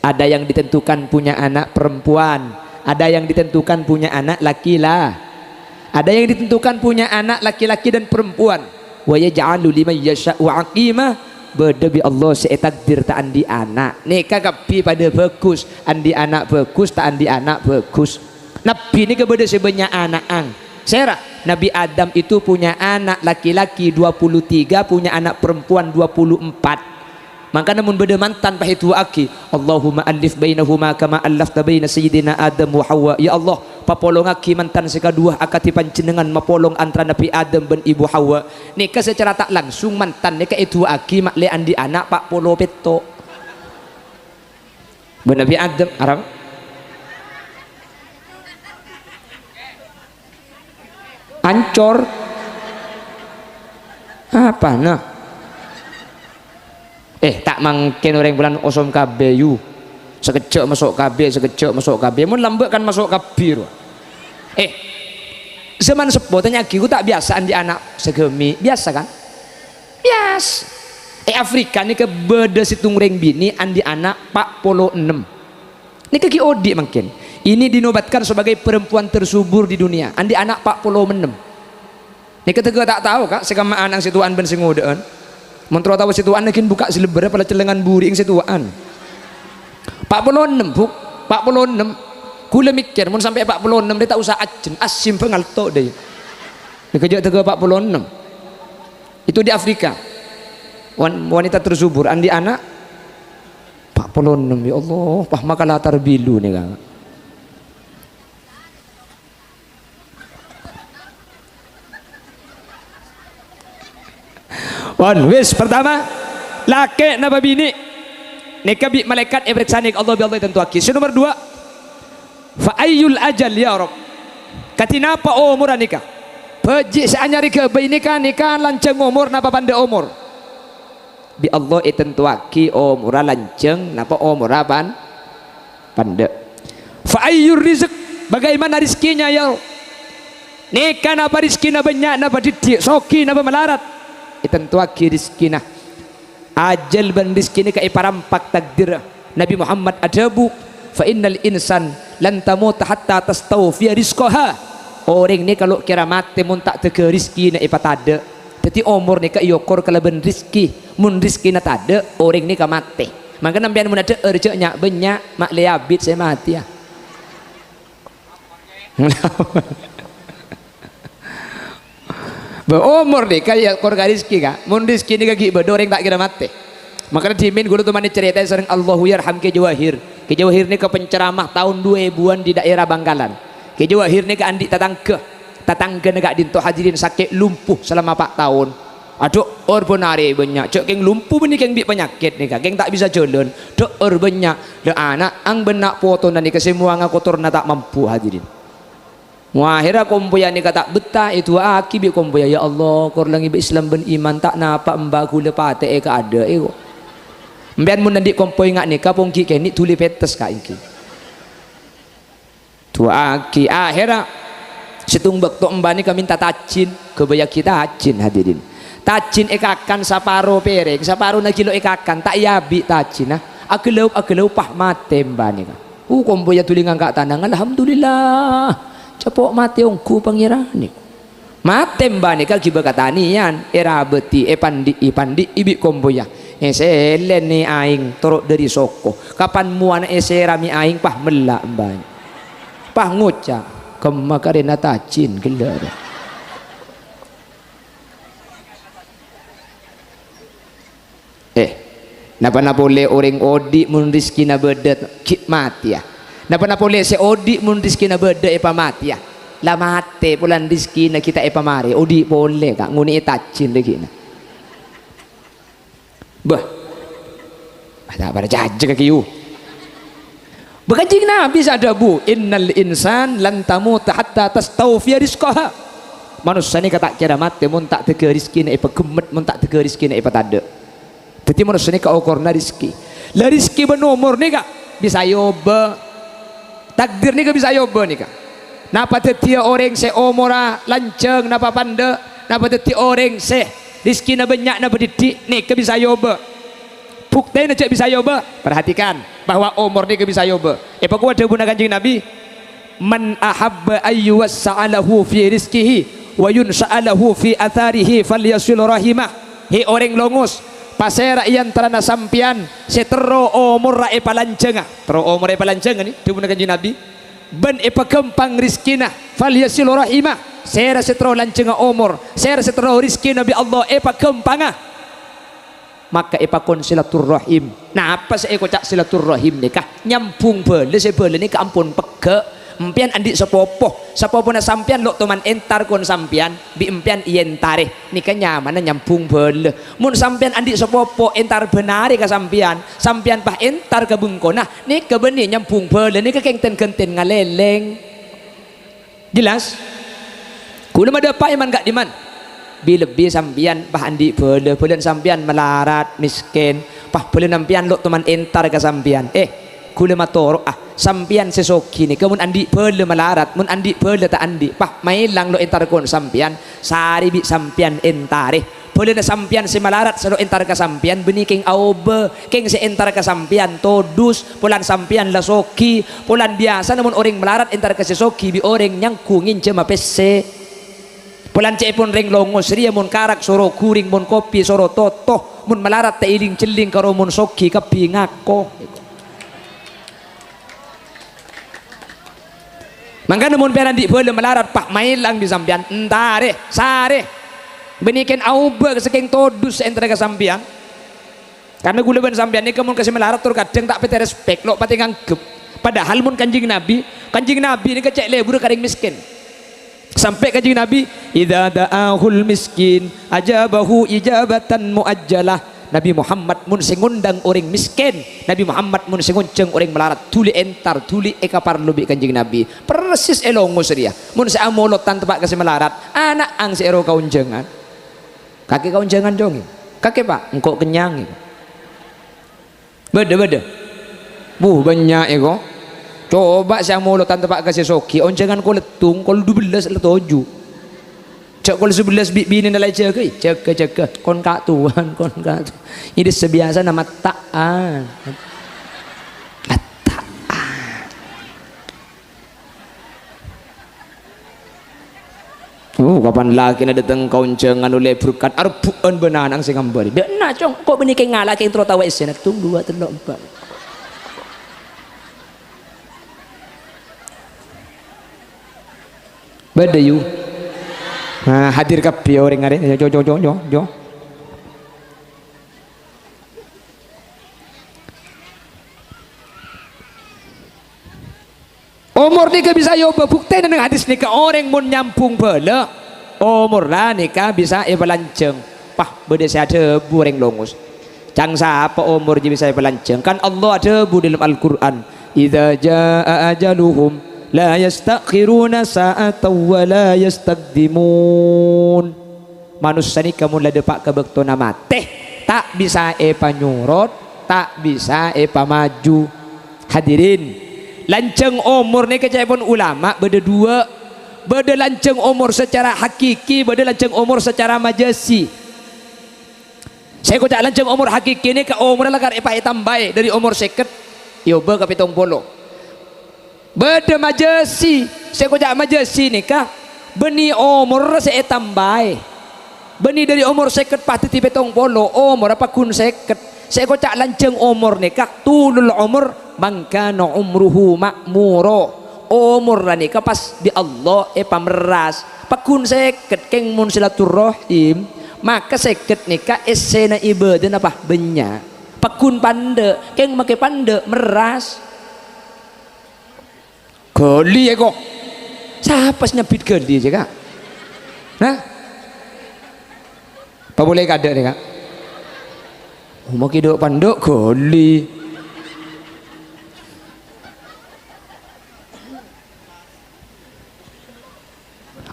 ada yang ditentukan punya anak perempuan, ada yang ditentukan punya anak laki-la-, ada yang ditentukan punya anak laki-laki dan perempuan. "Wa yaj'alu liman yasha'u aqima," bâdâ bi' Allah sè ètakdir ta' andi' ana'. Nèka kabbhi padâ bhâghus, andi' ana' bhâghus, ta' andi' ana' bhâghus. Nabbhi nèka bâdâ sè bânnya' ana'an. Sèra, Nabi Adam itu punya anak laki-laki dua puluh tiga, punya anak perempuan dua puluh empat. Mangkana mon bâdâ mantan, pas èdu'aaghi, "Allahumma allif bainahuma kama allafta baina sayyidina Adam wa Hawa." Ya Allah, papolongaghi mantan sè kaduwâ akadhi panjhennengngan mapolong antara Nabi Adam bân Ibu Hawa. Nèka secara ta' langsung mantan nèka èdu'aaghi ma' lè andi' ana' pa' polo pètto'. Bân Nabi Adam, arapa? Ancor. Apana? Eh, ta' mangkèn orèng bulân osom kabbhi, yu. Sakejjhâ' maso' kabbhi, sakejjhâ' maso' kabbhi. Mon lambâ' kan maso' kabbhi, ro. Eh, Zaman seppo tanya'aghi, ku ta' biyasa andi' ana' sagami', biyasa kan? Biyasa. È Afrika nèka bâdâ sèttong rèng binè' andi' ana' pa' polo ennem. Nèka ghi' odi' mangkèn. Ini dinobatkan sebagai perempuan tersubur di dunia, andi' ana' pa' polo ennem. Nèka tèghâ ta' tao, Ka', sè kamma ana' sè towa'an bân sè ngodâ'ân. Mon terro tao sè towa'an, ghi' bukka' sè lebbhârâ pala cellengan buri'èng sè towa'an. Pa' polo ennem, Bu. Pa' polo ennem. Ghulâ mèkkèr, mon sampè' pa' polo ennem rè ta' osa ajân, asim bângal to' dâi. Nèka jhâ' tèghâ pa' polo ennem. Itu di Afrika. Wan-, wanita tersubur, andi' ana' pa' polo ennem, ya Allah, pas maka latar bilu nèka. Pon, wis, pertama, lakè' napa binè'? Nèka bi' malaèkat èparèksanè ka Allah, bi' Allah ètantowaghi. Sè nomer duwâ', fa ayyul ajal ya Rabb? Kadhi napa omorra nèka? Bhâji' sè anyarè ghâbây nèka, nèka lanjhâng omor napa pandâ' omor? Bi' Allah ètantowaghi omorra lanjhâng napa omorra pan-, pandâ'. Fa ayyur rizq, bagaimana rizkinya, ya? Nèka napa rizkina bânnya' napa dhiddhi', soghi napa malarat? Ètantowaghi rizkina. Ajâl bân rizki nèka èparampak takdirra. Nabi Muhammad adhâbu, "Fa innal insan lan tamuta hatta tastawfiya rizqaha." Orèng nèka lo' kèra matè mon ta' tèghâ rizkina èpatadâ'. Dhâddhi omor nèka èokor kalabân rizki. Mon rizkina tadâ', orèng nèka matè. Mangkana sampèyan mon adhâ'âr jhâ' nya'-bânnya', ma' lè abit sè matèya. Bâ, omor nèka èokor ka rizki, Ka'. Mon rizki nèka ghi' bâdâ, orèng ta' kèra matè. Mangkana dhimèn ghulâ toman ècarètaè sareng Allahu yarham Kè Jawahir. Kè Jawahir nèka penceramah taon du èbuwân di daerah Bangkalan. Kè Jawahir nèka andi' tatangghâ. Tatangghâna ka'dinto, hadirin, sakè' lumpuh salama pa' taon. Adhâ'âr bân arè bânnya', jhâ' kèng lumpuh bânnè kèng bi' panyakèt nèka, kèng ta' bisa jhâlân. Dhâ'âr bânnya', la ana', ang bân na' potona nèka sè mowa ngakotorna ta' mampu, hadirin. Mo ahèrra kompoyya nèka ta' bettah, èdu'aaghi bi' kompoyya, "Ya Allah, kor langngè bi' Islam bân iman, ta' napa' emba ghulâ patè'è kaadâ'è, ko'." Sampèyan mon andi' kompoy nga' nèka, pongghi' kènè' dhuli pèttes, Ka', èngghi. Du'aaghi. Ahèrra, sèttong bâkto emba nèka mènta tajin, ghâbâyyaghi tajin, hadirin. Tajin èkakan saparo pèrèng, saparona ghi' lo' èkakan, ta' èabi' tajinna. Aghâlâup-aghâlâup, pas matè emba nèka. Uh, kompoyya dhuli ngangka' tanang, "Alhamdulillah, capo' matè ongghu Pangèran nèko." Matè emba nèka ghibâ katanèyan, èrabâdhi, èpandi'i, pandi'i bi' kompoyya. Èsèlènè aèng toro' dâri soko. Kapan mowana èsèramè aèng, pas mella' emba. Pas ngoca', "Kemma karèna tajin ghellâ'." Eh, na-pana polè orèng odi' mon rizkina bâdâ ghi' matèya? Na-pana polè sè odi' mon rizkina bâdâ èpamatèya? La matè polana rizkina ghi' ta' èpamarè, odi' polè, Ka', ngonè'è tajin rè ghi'na. Bâh. Ta' parcajâ ka kiyu. Bâ Kanjeng Nabi sè adhâbu, "Innal insan lan tamuta hatta tastawfiya rizqaha." Manossa nèka ta' kèra matè mon ta' dâgghâ rizkina èpaghemmet, mon ta' dâgghâ rizkina èpatadâ'. Dhâddhi manossa nèka okorna rizki. La rizki bân omor nèka bisa èobâ. Takdir nèka bisa èobâ nèka. Napa dhâddhiyâ orèng sè omorra lanjhâng napa pandâ', napa dhâddhi orèng sè rizkina bânnya' napa dhiddhi', nèka bisa èobâ. Buktèna jhâ' bisa èobâ. Perhatikan bahwa omor nèka bisa èobâ. Èpakowat dhâbuna Kanjeng Nabi, "Man ahabba ayyuwassa'a lahu fi rizqihi wa yunsa'a lahu fi atharihi falyasil rahimah." He orèng longos, pasèra è antarana sampèyan sè terro omorra èpalanjhânga? Terro omorra èpalanjhânga nè, dhâbuna Kanjeng Nabi, "bân èpaghâmpang rizkina, falyasil rahimah." Sèra sè terro lanjhânga omor, sèra sè terro rizkina bi' Allah èpaghâmpanga, maka èpakon silaturrahim. Napa sè èkoca' silaturrahim nèka? Nyambhung bhâlâ, sè bhâlâ nèka ampon pegghâ'. Empèyan andi' sapopo, sapopona sampèyan lo' toman entar kon sampèyan, bi' empèyan èentarè. Nèka nyamana nyambhung bhâlâ. Mon sampèyan andi' sapopo entar bân arè ka sampèyan, sampèyan pas entar ka bengkona, nèka bânnè nyambhung bhâlâ, nèka kèng ten-ghânten ngalèlèng. Jelas? Kaulâ madâpa' è man ka'dimman. Bi-, lebbi sampèyan pas andi' bhâlâ, bhâlâna sampèyan malarat, mèskèn, pas bhâlâna sampèyan lo' toman entar ka sampèyan. Eh, Ghulâ matoro'a, sampèyan sè soghi nèka mon andi' bhâlâ malarat, mon andi' bhâlâ ta' andi', pas maèlang lo' entar kon sampèyan, sarè bi' sampèyan entarè. Bhâlâna sampèyan sè malarat sè lo' entar ka sampèyan bânnè kèng aobâ, kèng sè entar ka sampèyan todus, polana sampèyan la soghi, polana biyasana mon orèng malarat entar ka sè soghi bi' orèng nyangghu ngènjhâmâ pèssè. Polana ca'èpon rèng Longos rèya mon karak soro ghuring, mon kopi soro toto, mon malarat ta' èlèng-jhelling karo mon soghi kabbhi ngako. Mangkana mon pèran andi' bhâlâ malarat, pas maèlang bi' sampèyan, entarè, sarè. Bânnè kèng aobâ sakèng todus sè entar ka sampèyan. Karna ghulâ bân sampèyan nèka mon ka sè malarat tor kadhâng ta' pètè respek, lo' patè nganggep. Padahal mon Kanjeng Nabi, Kanjeng Nabi nèka cè' lebur ka rèng mèskèn. Sampè' Kanjeng Nabi, "Idza da'ahul miskin, ajabahu ijabatan muajjalah." Nabi Muhammad mon sè ngondhâng orèng mèskèn, Nabi Muhammad mon sè ngonjhâng orèng malarat, dhuli entar, dhuli èkaparlo bi' Kanjeng Nabi. Persis è Longos rèya. Mon sè amolodhân teppa' ka sè malarat, ana' ang sè èro kaonjhângan. Kakè kaonjhângan, Cong. Kakè, Pa', engko' kennyang. Bâdâ, bâdâ. Wuh, bânnya' èko. Coba sè amolodhân teppa' ka sè soghi, onjhângan kol sèttong, kol dubellâs la toju'. Jhâ' kol sabellâs bi' binèna la èjâgâi, jâgâ, jâgâ. Kon ka' towan, kon ka' towan. Iyâ, dissa biyasana matta'an. Matta'an. Oh, kapan lakèna dâteng ka onjhângan ollè berkat, arebbu'ân bân ana' sè ngambâri. Dâ' enna', Cong, ko' bânnè kèng ngala' kèng terro tawa essèna, tung, duwâ', tello', empa'. Bâdâ, yu. Nah, hadir kabbhi orèng arè. Yo, yo, yo, yo, yo, yo. Omor nèka bisa èobâ, buktèna neng hadis nèka, orèng mon nyambhung bhâlâ, omorra nèka bisa èpalanjhâng. Pah, bâdâ sè adhâbu orèng Longos. Ca'na sapa omor jiyâ bisa èpalanjhâng? Kan Allah adhâbu dâlem Al-Qur'an, "Idza jaa ajaluhum la yasta'khiruna sa'atan wa la yastaqdimun." Manossa nèka mon la dâpa' ka bâktona matè, ta' bisa èpanyorot, ta' bisa èpamaju. Hadirin, lanjhâng omor nèka ca'èpon ulama bâdâ duwâ'. Bâdâ lanjhâng omor secara hakiki, bâdâ lanjhâng omor secara majasi. Sè èkoca' lanjhâng omor hakiki nèka omorra lakar èpa-, ètambâi dâri omor sèket, èobâ ka pèttong polo. Bâdâ majasi, sè èkoca' majasi nèka bânnè omor sè ètambâi. Bânnè dâri omor sèket pas dhâddhi pèttong polo, omorra pagghun sèket. Sè èkoca' lanjhâng omor nèka tulul omor, man kana umruhu ma'mura. Omorra nèka pas bi' Allah èpamerras. Pagghun sèket kèng mon silaturrahim, maka sèket nèka essèna ibâdâna pas bânnya'. Pagghun pandâ', kèng makè pandâ' merras. Ghâli, èko. Sapa sè nyabbit ghâli, jâ, Ka'? Hah? Pamolaè kadâ' rè, Ka'. Omor kèdâ' pandâ' ghâli.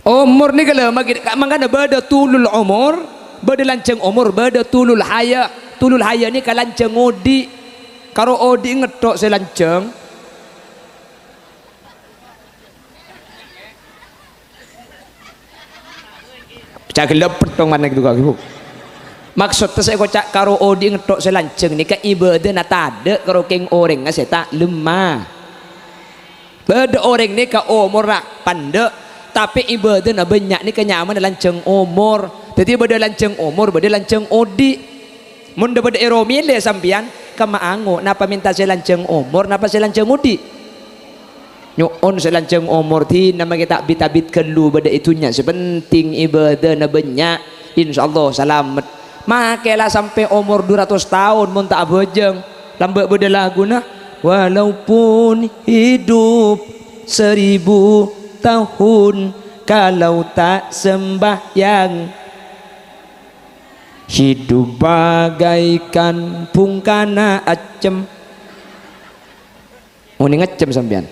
Omor nèka lho, mangkè-, ka-, mangkana bâdâ tulul omor, bâdâ lanjhâng omor, bâdâ tulul haya. Tulul haya nèka lanjhâng odi'. Karo odi' ngetthok sè lanjhâng. Ca' ghellâ' pèttong manèka, Bu. Maksodda sè èkoca' karo odi' ngetthok sè lanjhâng nèka ibâdâna tadâ' karo kèng orèngnga sè ta' lemma. Bâdâ orèng nèka omorra pandâ', tapè ibâdâna bânnya' nèka nyamana lanjhâng omor. Dhâddhi bâdâ lanjhâng omor, bâdâ lanjhâng odi'. Mon dâ-, bâdâ èromèlè sampèyan, kemma ango', napa mènta sè lanjhâng omor, napa sè lanjhâng odi'? Nyo'on sè lanjhâng omor, dinah makè ta' bit-abit ghâllu bâdâ è dhunnya, sè pentèng ibâdâna bânnya', insyaallah salamet. Makè la sampè' omor du ratos taon mon ta' abhâjâng, lambâ' bâdâ laguna, "Walaupun hidup seribu tahun, kalau tak sembahyang, hidup bagaikan bhungkana accem." Onèng accem sampèyan.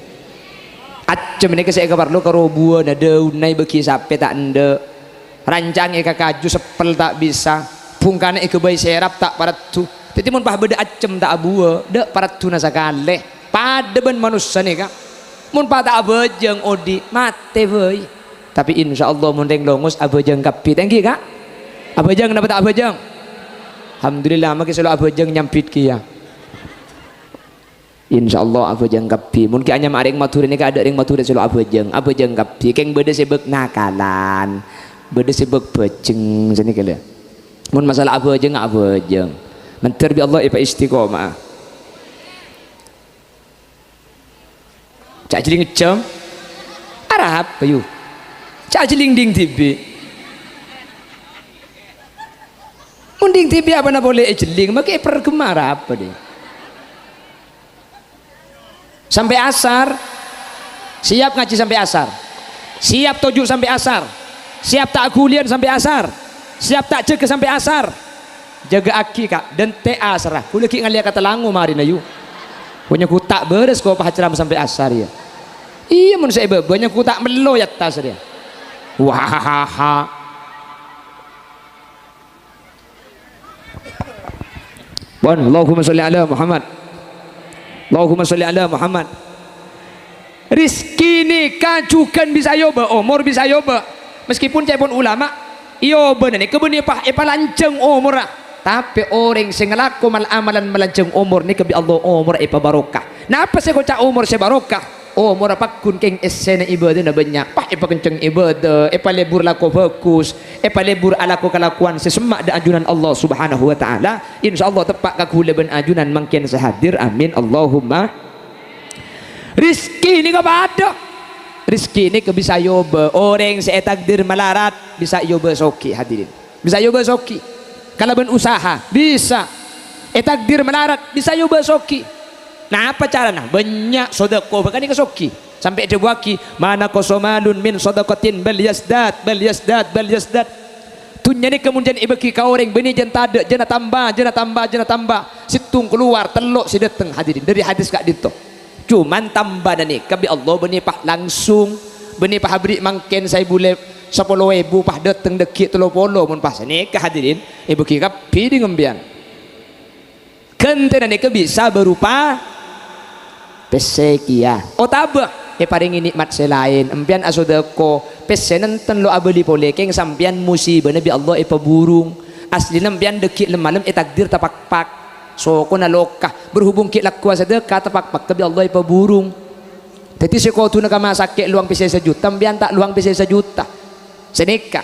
Accem nèka sè èkaparlo karo buwâna, dâunna èbâghi sapè ta' endâ'. Rancang èkakaju seppel ta' bisa. Bhungkana èghâbây sèrap ta' pareddhu. Dhâddhi mon pas bâdâ accem ta' abuwâ, dâ' pareddhuna sakalè. Padâ bân manossa nèka. Mon pa' ta' abhâjâng odi', matè bhâi. Tapè insyaallah mon rèng longos abhâjâng kabbhi. Ta' ènggi, Ka'? Abhâjâng napa ta' abhâjâng? Alhamdulillah, makè sè lo' abhâjâng nyambit kèya. Insyaallah abhâjâng kabbhi. Mon ghi' anyama rèng Madhurâ nèka adâ' rèng Madhurâ sè lo' abhâjâng. Abhâjâng kabbhi. Kèng bâdâ sè bâk nakalan. Bâdâ sè bâk bhâjeng. Sanèka lho. Mon masalah abhâjâng, abhâjâng. Mandhâr bi' Allah èpaistiqomah. Ca' jhâling ejjhâm. Arapa, yu? Ca' jhâling dhing dhibi'. Mon dhing dhibi' apana polè èjhâling, makè èperghem arapa, dhing? Sampè' asar. Siap ngajhi sampè' asar. Siap toju' sampè' asar. Siap ta' ghuliyân sampè' asar. Siap ta' jâgâ sampè' asar. Jâgâ'aghi, Ka', dhânte' asarra. Kaulâ ghi' ngallèya ka Talango marèna, yu. Bânnya' ghuta' bârâs ko' pahajram sampè' asar, ya. Iyâ, mon sè è bâbâ, bânnya' ghuta' mello è attas, ya. Wahahaha. Pon, Allahumma sholli ala Muhammad. Allahumma sholli ala Muhammad. Rizki nèka jhughân bisa èobâ, omor bisa èobâ. Meskipun ca'èpon ulama, èobâna nèka bânnè pa-, èpalanjhâng omorra. Tapè orèng sè ngalako mal-amalan malanjhâng omor nèka bi' Allah omorra èpabarokah. Napa sè èkoca' omor sè barokah? Omorra pagghun kèng èssèna ibâdâna bânnya', pas èpakencèng ibâdâ, èpalebur lako bhâghus, èpalebur alako kalakowan sè semma' dâ' ajunan Allah Subhanahu wa Ta'ala. Insyaallah teppa' ka kaulâ bân ajunan mangkèn sè hadir. Amin. Allahumma. Rizki nèka padâ. Rizki nèka bisa èobâ. Orèng sè ètakdir malarat bisa èobâ soghi, hadirin. Bisa èobâ soghi. Kalabân usaha, bisa. Ètakdir malarat, bisa èobâ soghi. Napa carana? Bânnya' sodâko bhâkal nèka soghi. Sampè' èdhâbuwaghi, "Ma naqasa malun min shadaqatin bal yazdad, bal yazdad, bal yazdad." Dhunnya nèka mon jhân èbâghi ka orèng, bânnè jhân tadâ', jhâna tamba, jhâna tamba, jhâna tamba. Sèttong kalowar, tello' sè dâteng, hadirin. Dâri hadis ka'dinto. Coma tambâna nèka bi' Allah bânnè pas langsung, bânnè pas aberri' mangkèn saèbu lè-, sapolo èbu pas dâteng dâggi' tello polo mon pas sanèka, hadirin, èbâghi kabbhi dhing empèyan. Ghântèna nèka bisa bârupa pèssè kèya. Otabâ èparèngè nè'mat sè laèn, empèyan asodâko, pèssèna enten lo' abâli polè, kèng sampèyan musibana bi' Allah èpaburung. Aslina empèyan dâggi' lem-malem ètakdir tapakpak. Sokona loka, berhubung ghi' lagghuwâ sadâka, tapakpakka bi' Allah èpaburung. Dhâddhi sè koduna ka masakè' lowang pèssè sajuta, empèyan ta' lowang pèssè sajuta. Sanèka.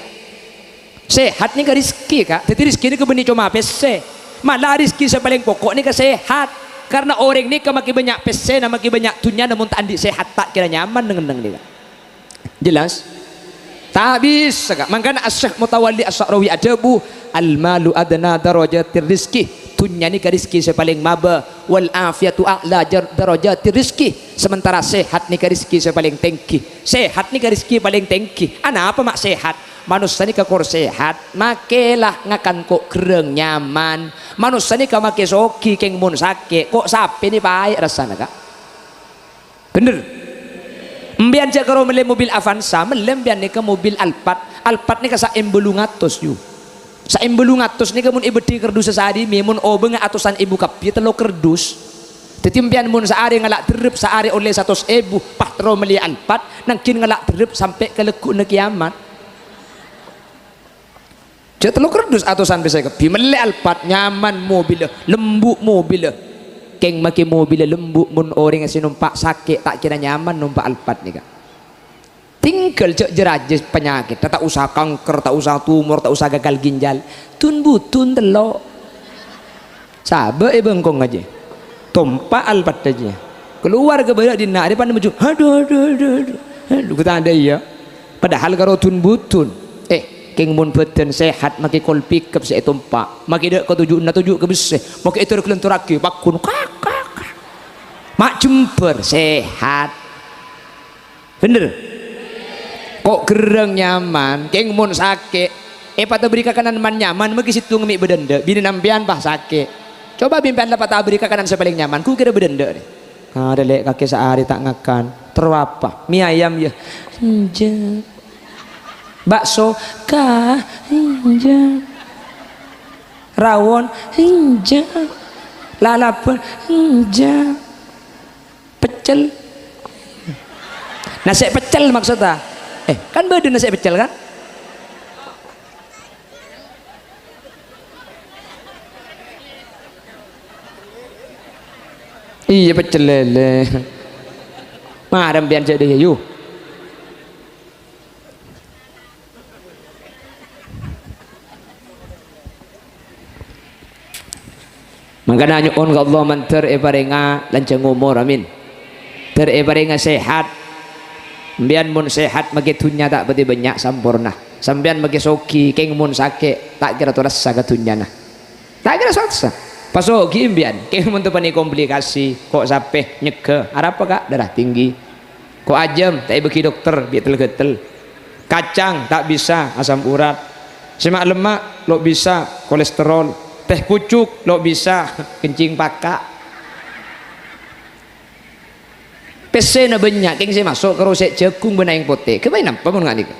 Sehat nèka rizki, Ka'. Dhâddhi rizki nèka bânnè coma pèssè. Mala rizki sè palèng poko' nèka sehat. Karna orèng nèka makè bânnya' pèssèna, makè bânnya' dhunnyana, mon ta' andi' sehat, ta' kèra nyaman neng-enneng nèka. Jelas? Ta' bisa, Ka'. Mangkana Asy-, Syaikh Mutawalli Asy-Sya'rawi adhâbu, "Al-malu adna darajatir rizki." Dhunnya nèka rizki sè palèng mabâ. "Wal afiyatu a'la jar-, darajatir rizki." Sementara sehat nèka rizki sè palèng tèngghi. Sehat nèka rizki palèng tèngghi. Anapa ma' sehat? Manossa nèka kor sehat, makè la ngakan ko' gherrâng nyaman. Manossa nèka makè soghi, kèng mon sakè', ko' sapè nè paè' rassana, Ka'. Bhender. Empèyan jhâ' karo mellè mobil Avanza, mellè empèyan nèka mobil Alphard. Alphard nèka saèm bâllung atos, yu. Saèm bâllung atos nèka mon èbâddhi kardus sasarè, mè' mon obângnga atosan èbu kabbhi, tello kardus. Dhâddhi empèyan mon saarè ngala' dherrep, saarè ollè satos èbu, pas terro mellè Alphard, nangghin ngala' dherrep sampè' ka lagghu'na kèyamat. Jhâ' tello kardus atosan pèssè kabbhi, mellè Alphard, nyaman mobilla, lembu' mobilla. Kèng makè mobilla lembu', mon orèng sè nompa' sakè', ta' kèra nyaman nompa' Alphard nèka. Tinggal jhâ' jâ-rajâ panyakèt, ta' osa kanker, ta' osa tumor, ta' osa gagal ginjal. Dun-budun tello'. Sabâ' è bengkong ajâ. Tompa' Alphard ajâ. Kalowar ka bârâ' dinna' arè pan maju. Adu, adu, adu, adu. Adu, kata anda iya. Padahal karo dun-budun. Eh, kèng mon bâdân sehat, makè kol pickup sè ètompa'. Makè dâ' ka toju'na toju' ka bessè. Makè ètor-glentorraghi, pagghun. Kak, kak, kak. Ma' jembhâr, sehat. Bhender? Ko' gherrâng nyaman, kèng mon sakè', èpatabri kakanan man-nyaman, maghi sèttonga mè' bâdâ endâ', binèna empèyan, pas, sakè'. Coba bi' empèyan la patabri kakanan sè palèng nyaman, ghu kèra bâdâ endâ', rè. Arè lè' kakè saarè ta' ngakan. Terro apa? Mi ayam, yâ? Enjâ'. Bakso? Ka, enjâ'. Rawon? Enjâ'. Lalabân? Enjâ'. Peccel. Nasè' peccel maksudnya. Eh, kan bâdâ nasè' peccel, kan? Iyâ, peccel lèlè. Mara sampèyan jhâ' dhâ, yu. Mangkana nyo'on ka Allah mandhâr èparènga lanjhâng omor, amin. Dhâr èparènga sehat. Sampèyan mon sehat, makè dhunnya ta' patè bânnya', samporna. Sampèyan makè soghi, kèng mon sakè', ta' kèra torassa ka dhunnyana. Ta' kèra torassa. Pas soghi sampèyan, kèng mon teppanè komplikasi, ko' sapè, nyegghâ, arapa, Ka'? Darah tinggi. Ko' ajâm, ta' èbâghi dokter, bi' tel-ghâtel. Kacang, ta' bisa, asam urat. Sè ma'-lemma', lo' bisa, kolesterol. Teh pucuk, lo' bisa, kencing paka'. Pèssèna bânnya', kèng sè maso' karo sè jhâghung bân aèng potè. Ghâbây napa mon nga' nèka?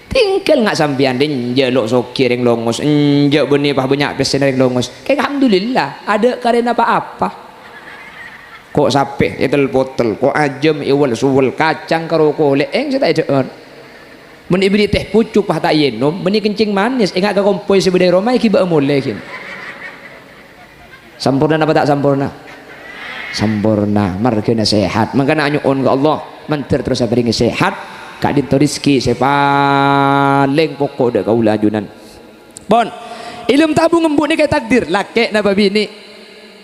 Tinggal nga' sampèyan, enjâ' lo' soghi rèng longos, enjâ' bânnè pas bânnya' pèssèna rèng longos. Kèng alhamdulillah, adâ' karèna pa-apa. Ko' sapè ètel-potel, ko' ajâm èwel-suwel, kacang karo kolè', èng sè ta' èdhâ'âr. Mon èbâri teh pucuk pas ta' ènom, bânnè kencing manis, enga' ka kompoy sè bâdâ è roma èghibâ'â molè ghin. Samporna napa ta' samporna? Samporna, marghâna sehat. Mangkana anyo'on ka Allah, mandhâr terros èparèngè sehat, ka'dinto rizki sè palèng poko' dâ' kaulâ ajunan. Pon, è lem tabu' ngembu' nèka ètakdir, lakè' napa binè',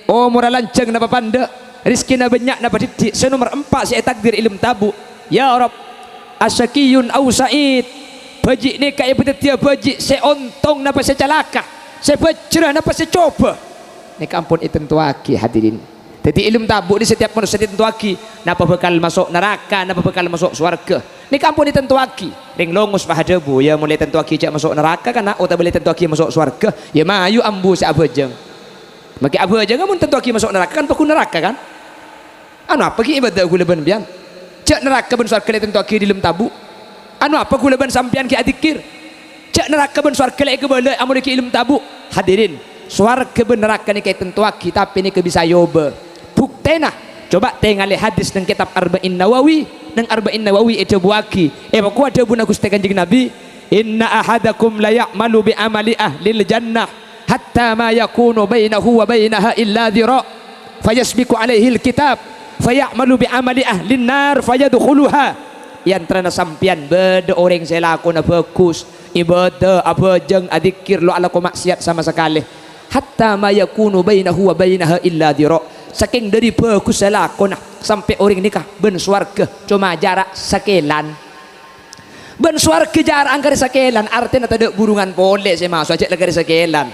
omorra lanjhâng napa pandâ', rizkina bânnya' napa dhiddhi', sè nomer empa' sè ètakdir è lem tabu'. Ya Rabb, asyaqiyun au sa'id, bhâji' nèka èpadhâddhiyâ bhâji' sè ontong napa sè calaka, sè bhâjjhrâ napa sè cobâ. Nèka ampon ètantowaghi, hadirin. Dhâddhi, è lem tabu' nè setiap manossa ètantowaghi, napa bhâkal maso' naraka, napa bhâkal maso' sowarghâ. Nèka ampon ètantowaghi. Rèng longos pas adhâbu, "Ya, mon la ètantowaghi jhâ' maso' naraka, kana', otabâ la ètantowaghi maso' sowarghâ, ya, mayu ambu sè abhâjâng." Makè abhâjângnga mon ètantowaghi maso' naraka, kan paggun naraka, kan? Anu apa ghi' ibâdâ ghulâ bân sampèyan? Jhâ' naraka bân sowarghâ la ètantowaghi è dâlem tabu'. Anu apa ghulâ bân sampèyan ghi' adzikkèr? Jhâ' naraka bân sowarghâ la èkabâlâ amolè ghi' è lem tabu'. Hadirin, sowarghâ bân naraka nèka ètantowaghi, tapè nèka bisa èobâ. Buktèna, coba tèngalè hadis neng kètab Arba'in Nawawi. Neng Arba'in Nawawi èdhâbuwaghi, èpakowa dhâbuna Ghustè Kanjeng Nabi, "Inna ahadakum la ya'malu bi amali ahlil jannah." "Hatta ma yakunu bainahu wa bainaha illa dhira', fayasbiqu alaihil kitab, faya'malu bi amali ahlin nar, fayadkhuluha." È antarana sampèyan bâdâ orèng sè lakona bhâghus, ibâdâ, abhâjâng, adzikkèr, lo' alako ma'siyat sama sakalè. "Hatta ma yakunu bainahu wa bainaha illa dhira'." Sakèng dhâri bhâghussa lakona, sampè' orèng nèka bân sowarghâ coma jhârâ' sakèlan. Bân sowarghâ jhârâ'ân karè sakèlan, artèna tadâ' burungan polè sè maso', jhâ' la karè sakèlan.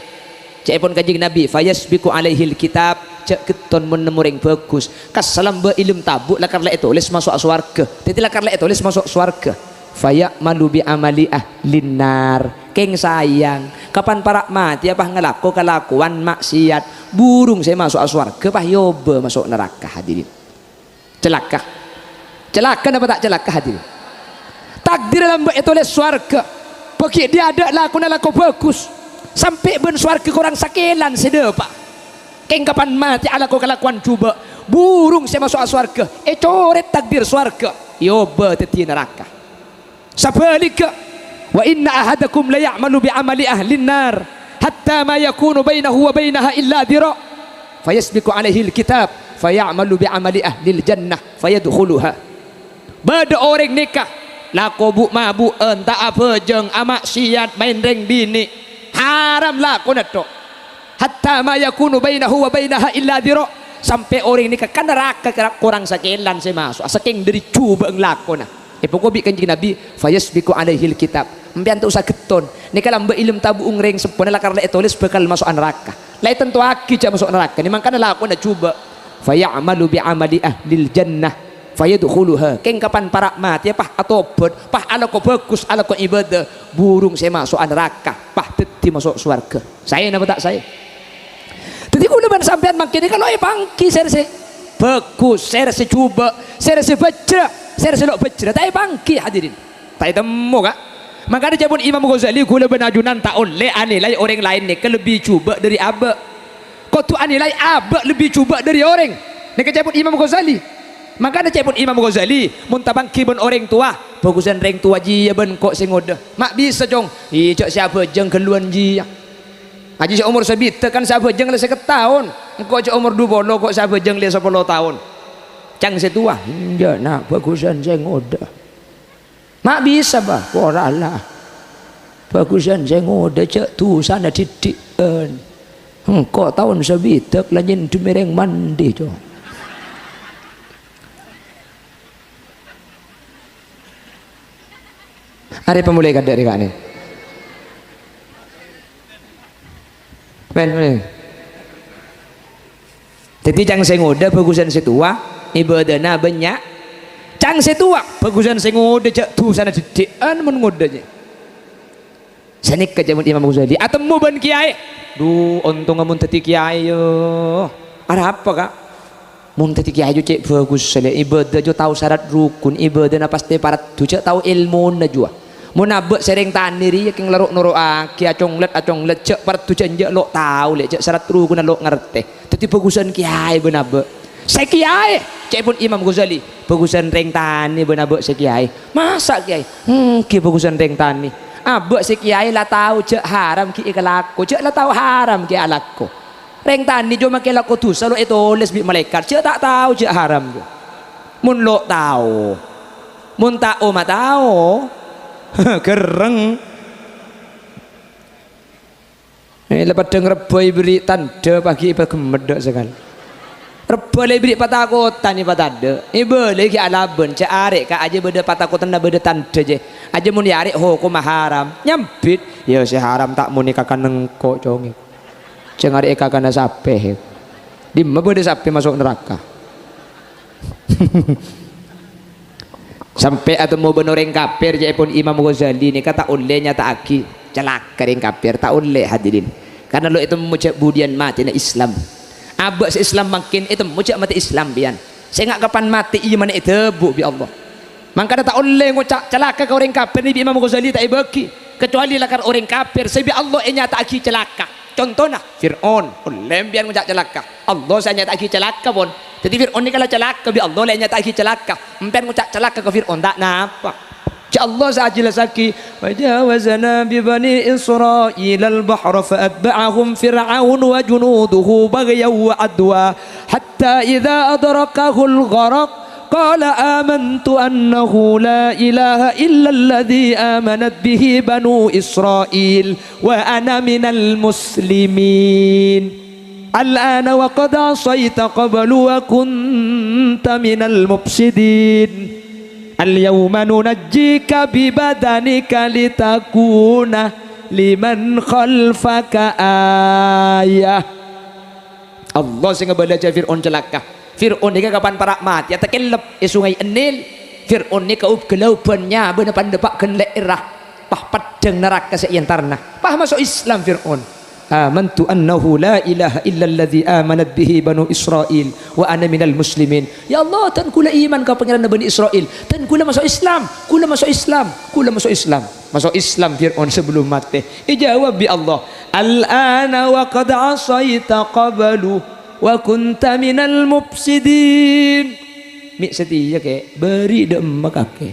Ca'èpon Kanjeng Nabi, "Fayasbiqu alaihil kitab," jhâ' ghetton mon nemmo orèng bhâghus. Kas lambâ' è lem tabu' lakar la ètolès maso'a sowarghâ. Dhâddhi lakar la ètolès maso' sowarghâ. "Faya'malu bi amali ahlin nar." Kèng sayang, kapan para' matèya pas ngalako kalakowan ma'siyat, burung sè maso'a sowarghâ pas èobâ maso' naraka, hadirin. Calaka. Calaka napa ta' calaka, hadirin? Takdir lambâ' ètolès sowarghâ. Bâgi' dhi' adâ' lakona lako bhâghus. Sampè' bân sowarghâ korang sakèlan sè dâpa'. Kèng kapan matè alako kalakowan jhubâ', burung sè maso'a sowarghâ, ècorèt takdir sowarghâ, èobâ dhâddhi naraka. Sabhâligghâ, "Wa inna ahadakum la ya'malu bi amali ahlin nar, hatta ma yakunu bainahu wa bainaha illa dhira', fayasbiqu alaihil kitab, faya'malu bi amali ahlil jannah, fayadkhuluha." Bâdâ orèng nèka, lako bu'-mabu'ân, ta' abhâjâng, ama'siyat, maèn rèng binè', haram lakona, tho. "Hatta ma yakunu bainahu wa bainaha illa dhira'," sampè' orèng nèka ka naraka kèra-, korang sakèlan sè maso'a, sakèng dhâri jhubâ'na lakona. Èpakowa bi' Kanjeng Nabi, "Fayasbiqu alaihil kitab." Sampèyan ta' osa ghetton. Nèka lambâ' è lem tabu' orèng seppona lakar la ètolès bhâkal maso'a naraka. La ètantowaghi jhâ' maso' naraka. Nè mangkana lakona jhubâ'. "Faya'malu bi amali ahlil jannah. Fayadkhuluha." Kèng kapan para' matèya pas atobhât, pas alako bhâghus, alako ibâdâ, burung sè maso'a naraka, pas dhâddhi maso' sowarghâ. Saè napa ta' saè? Dhâddhi kaulâ bân sampèyan mangkèn nèka lo' èpangghi sèrèsè bhâghus, sèrèsè jhubâ', sèrèsè bhâjhrâ, sèrèsè lo' bhâjhrâ, ta' èpangghi, hadirin. Ta' ètemmo, Ka'. Mangkana ca'èpon Imam Ghazali, kaulâ bân ajunan ta' ollè anilai orèng laèn nèka lebbi jhubâ' dhâri abâ'. Kodhu anilai abâ' lebbi jhubâ' dhâri orèng. Nèka ca'èpon Imam Ghazali. Mangkana ca'èpon Imam Ghazali, "Mon tapangghi bân orèng towa, bhâghusân rèng towa jiyâ bân engko' sè ngodâ." Ma' bisa, Cong. Iyâ, jhâ' sè abhâjâng ghâlluwân jiyâ. Ajjhâ sè omor sabidhâk kan sè abhâjâng la sèket taon. Engko' jhâ' omor du polo, ko' sè abhâjâng la sapolo taon. Ca'na sè towa, "Enjâ', Na', bhâghusân sè ngodâ." Ma' bisa, Bâh. Pora la. Bhâghusân sè ngodâ, jhâ' dhusana dhiddhi'ân. Engko' taon sabidhâk la nyèndhem è rèng mandi, Cong. Arè pamolaè kadâ' rè ka'nè. Men, men. Dhâddhi, ca'na sè ngodâ bhâghusân sè towa, ibâdâna bânnya'. Ca'na sè towa, bhâghusân sè ngodâ jhâ' dhusana dhiddhi'ân mon ngodâ, jhâ'. Sanèka ca'èpon Imam Ghazali, atemmo bân kèyaè. Dhu, ontongnga mon dhâddhi kèyaè, yâ. Arapa, Ka'? Mon dhâddhi kèyaè jhâ' cè' bhâghus, lè', ibâdâ jhâ' tao sarat rukun, ibâdâna pastè paraddhu, jhâ' tao èlmona jhuwâ. Mon abâ' sè rèng tanè rèya kèng la ro'-noro'aghi, aconglet-aconglet, jhâ' paraddhu jhânjhâ' lo' tao, lè', jhâ' sarat rukunna lo' ngartè. Dhâddhi bhâghusân kèyaè bân abâ'. Sè kèyaè, ca'èpon Imam Ghazali, bhâghusân rèng tanè bân abâ' sè kèyaè. Masa' kèyaè? Èngghi bhâghusân rèng tanè. Abâ' sè kèyaè la tao jhâ' haram ghi' èkalako, jhâ' la tao haram ghi' alako. Rèng tanè jhâ' makè lako dhusa lo' ètolès bi' malaèkat, jhâ' ta' tao jhâ' haram, jhâ'. Mon lo' tao. Mon ta' oma tao. Gherreng. Eh, la padhâ ngrebbhâ èberri' tandhâ, paghi' èpaghemmet dâ' sakalè. Rebbhâ la èberri' patakotan èpatadâ'. Èbâlâi ghi' alabân, jhâ' arè' ka' ajâ bâdâ patakotanna bâdâ tandhâ, jhâ'. Ajâ mon èarè' hokomma haram, nyambit. Yâ, sè haram ta' mon èkakana engko', Cong. Jhâ' ngarè' èkakana sapè. Dimma bâdâ sapè maso' naraka? Sampè' atemmo bân orèng kafir, ca'èpon Imam Ghazali nèka ta' ollè nyata'aghi calaka rèng kafir, ta' ollè, hadirin. Karna lo' ètemmo jhâ' budiyân matèna Islam. Abâ' sè Islam mangkèn ètemmo jhâ' matè Islam, biyan. Sènga' kapan matè, imanna èdhâbu bi' Allah. Mangkana ta' ollè ngoca' calaka ka orèng kafir, nèka bi' Imam Ghazali ta' èbâghi, kecuali lakar orèng kafir sè bi' Allah ènyata'aghi calaka. Contona, Fir'aun. Ollè empèyan ngoca' calaka. Allah sè anyata'aghi calaka, pon. Dhâddhi Fir'aun nèka la calaka, bi' Allah la anyata'aghi calaka. Empèyan ngoca' calaka ka Fir'aun, ta' napa. Jhâ' Allah sè ajhellassaghi, "Wa jawazna bi bani Israilal bahra fa atba'ahum Fir'aun wa junuduhu baghyan wa adwa, hatta idza adrakahul gharaq, qala amantu annahu la ilaha illalladzi amanat bihi banu Israil." Wa ana minal muslimin. Al-ana wa qad asaita qablu wa kunta minal mufsidin. Al-yauma nunajjika bi badanika litakuna liman khalfaka ayah. Allah sè ngabâlâ jhâ' Fir'aun calaka. Fir'aun nèka kapan para' matèya takellep è Songay Nil. Fir'aun nèka ub-ghâlâubân nyabâna pandâpa' ghân lè'èrra. Pas peddhâng naraka sè èentarana. Pas maso' Islam Fir'aun. "Amantu annahu la ilaha illalladzi amanat bihi banu Israil wa ana minal muslimin." "Ya Allah, dân kaulâ iman ka Pangèranna Bani Israil. Dân kaulâ maso' Islam, kaulâ maso' Islam, kaulâ maso' Islam." Maso' Islam Fir'aun sabellun matè. Èjâwâb bi' Allah, "Al-ana wa qad asaita qablu wa kunta minal mufsidin." Mè' satèya, Kè, bâri' dâ' emma kakè.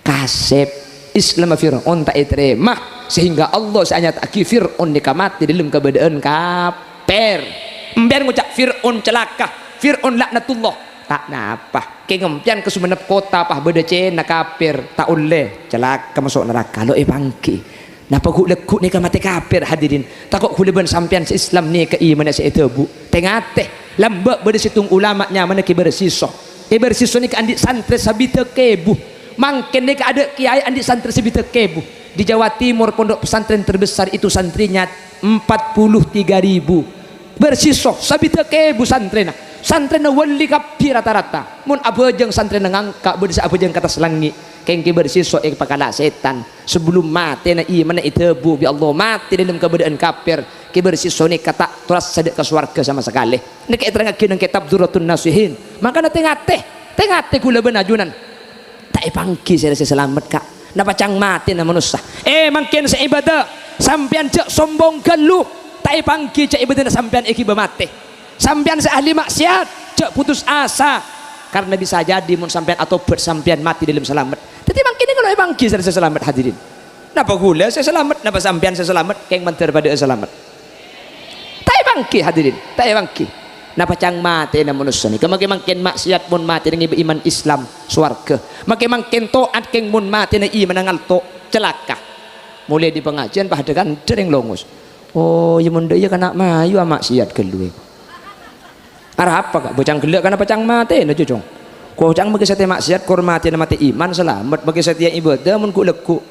Kasèp. Islamma Fir'aun ta' ètarèma, sehingga Allah sè anyata'aghi Fir'aun nèka matè dâlem kabâdâ'ân kapèr. Empèyan ngoca' Fir'aun calaka, Fir'aun laknatullah. Ta' napa. Kèng empèyan ka Sumenep Kotta pas bâdâ cèna kapèr, ta' ollè. Calaka maso' naraka, lo' èpangghi. Napa ghu'-lagghu' nèka matè kapèr, hadirin? Tako' ghulâ bân sampèyan sè Islam nèka imanna sè èdhâbu'. Tè-ngatè, lambâ' bâdâ sèttong ulama nyamana Kè Barsiso. Kè Barsiso nèka andi' santrè sabidhâk èbu. Mangkèn nèka adâ' kèyaè andi' santrè sabidhâk èbu. Di Jawa Timur pondok pesantren terbesar itu santrinya empat puluh tiga ribu. Barsiso, sabidhâk èbu santrèna. Santrèna wali kabbhi rata-rata. Mon abhâjâng santrèna ngangka', bâdâ sè abhâjâng ka attas langngè'. Kèng Kè Barsiso èpakala' sètan. Sabellun matèna imanna èdhâbu' bi' Allah, matè dâlem kabâdâ'ân kapèr. Kè Barsiso nèka ta' torassa dâ' ka sowarghâ sama sakalè. Nèka èterrangngaghi neng kètab Durratun Nasihin. Mangkana tè-ngatè, tè-ngatè ghulâ bân ajunan. Ta' èpangghi sè rèya sè salamet, Ka'. Napa cang matèna manossa? Eh, mangkèn sè ibâdâ, sampèyan jhâ' sombong ghâllu. Ta' èpangghi jhâ' ibâdâna sampèyan èghibâ matè. Sampèyan sè ahli ma'siyat, jhâ' putus asa. Karna bisa jadi mon sampèyan atobhât, sampèyan matè dâlem salamet. Dâddhi mangkèn nèka lo èpangghi sè salamet, hadirin. Napa ghulâ sè salamet, napa sampèyan sè salamet, kèng mandhâr padâ'â salamet? Ta' èpangghi, hadirin, ta' èpangghi. Napa ca'na matèna manossa nèka? Makè mangkèn maksiat mon matèna ngibâ iman Islam, sowarghâ. Makè mangkèn to'at kèng mon matèna imanna ngalto, calaka. Molaè dâri pangajiân padâ kan dâreng longos. Oh, iyâ mon dâ' iyâ kana' mayu amaksiat ghâllu. Arapa, Ka'? Bâcang ghellâ' kana' pacang matèna, Cocong. Koca'na makè satèya maksiat, kor matèna matè iman, salamet. Makè satèya ibâdâ, mon ghu'-lagghu'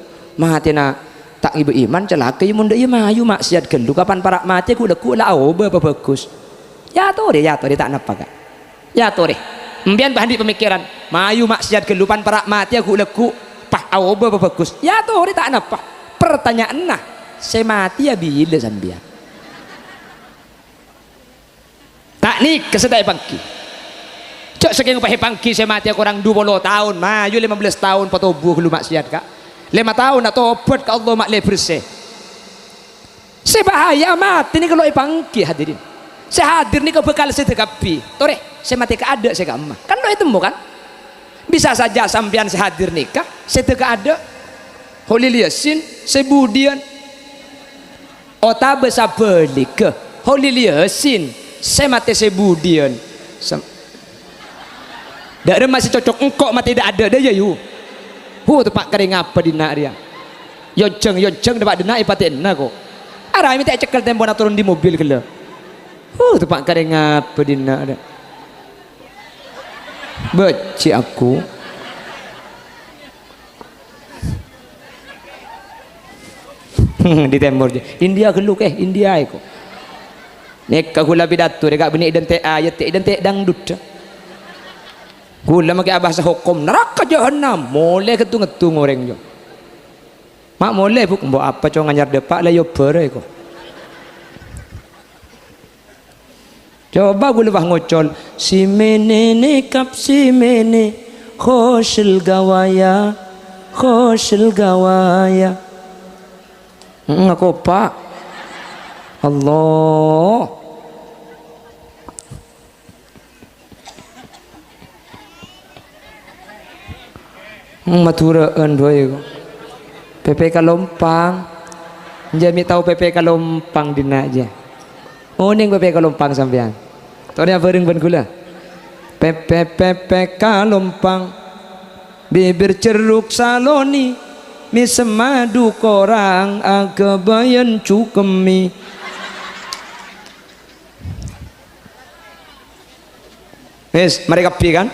matèna ta' ngibâ iman, calaka. Iyâ mon dâ' iyâ mayu maksiat ghâllu. Kapan para' matèya ghu'-lagghu' la aobâ apa bhâghus? Yâ torè, yâ torè, ta' napa, Ka'. Yâ torè. Empèyan bâ andi' pamèkkèran, mayu maksiat ghâllu pan para' matèya ghu'-lagghu', pas aobâ apa bhâghus? Yâ torè, ta' napa. Pertanyaanna, sè matèya bilâ sampèyan? Ta' nèka sè ta' èpangghi. Jhâ' sakèng pas èpangghi sè matèya korang dua puluh taon, mayu lèma bellâs taon patobu ghâllu maksiat, Ka'. Lèma taon atobhât ka Allah ma' lè bersè. Sè bahaya matè nèka lo èpangghi, hadirin. Sè hadir nèka bhâkal sèdhâ kabbhi. Torè, sè matè kaadâ' sè ka'emma. Kan lo ètemmo, kan? Bisa saja sampèyan sè hadir nèka sèdhâ kaadâ'. Holil Yasin sè budiyân. Otabâ sabhâligghâ, Holil Yasin sè matè sè budiyân? Sem-, dâ' remma sè cocok engko' matè dâ'-adâ' dâ' iyâ, yu. Hu, teppa' karè ngapa dinna' rèya? Yonjhâng, yonjhâng, teppa' dinna' èpatè'ana, ko'. Ara mènta ècekkel tempona toron dâri mobil ghellâ'. Hu, teppa' karè ngapa dinna' rèya? Bâjhi' aku. Di tèmor, India ghâllu, kè, India èko. Nèka ghulâ pidato, rè, Ka', bânnè idântè' ayat, idântè' dangdut. Ghulâ makè abhâsa hokom, naraka jahannam, molè ghâtung-ghâtung orèng, yo. Ma' molè, Bu', embo' apa, Cong, anyar dâpa' la èobârâ, èko. Coba ghulâ pas ngocol, "Si mènè nèkap si mènè, khosyil ghâwâyâ, khosyil ghâwâyâ." Heeh, ngakopa'. Allah. Hmm, Madhurâ'ân bhâi ko. Pèpè kalompang. Jâ' mè' tao pèpè kalompang dinna' jâ. Onèng pèpè kalompang sampèyan? Torè abhâreng bân ghulâ. Pèpè, pèpè kalompang. Bibir jeruk saloni. Mè' semmadu korang aghâbâyân cukemmi. Wis, marè kabbhi kan?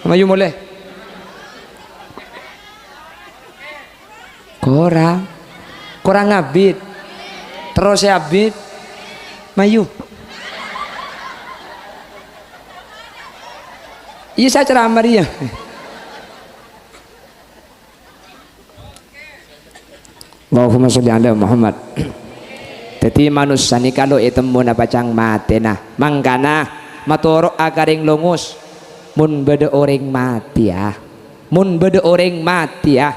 Mayu molè. Korang. Korang abit. Terros sè abit. Mayu. Iyâ, sè acara amariyâ. Allahumma sholli ala Muhammad. Dhâddhi, manossa nèka lo ètemmona pacang matèna. Mangkana, matoro'a ka rèng longos. Mon bâdâ orèng matèya, mon bâdâ orèng matèya,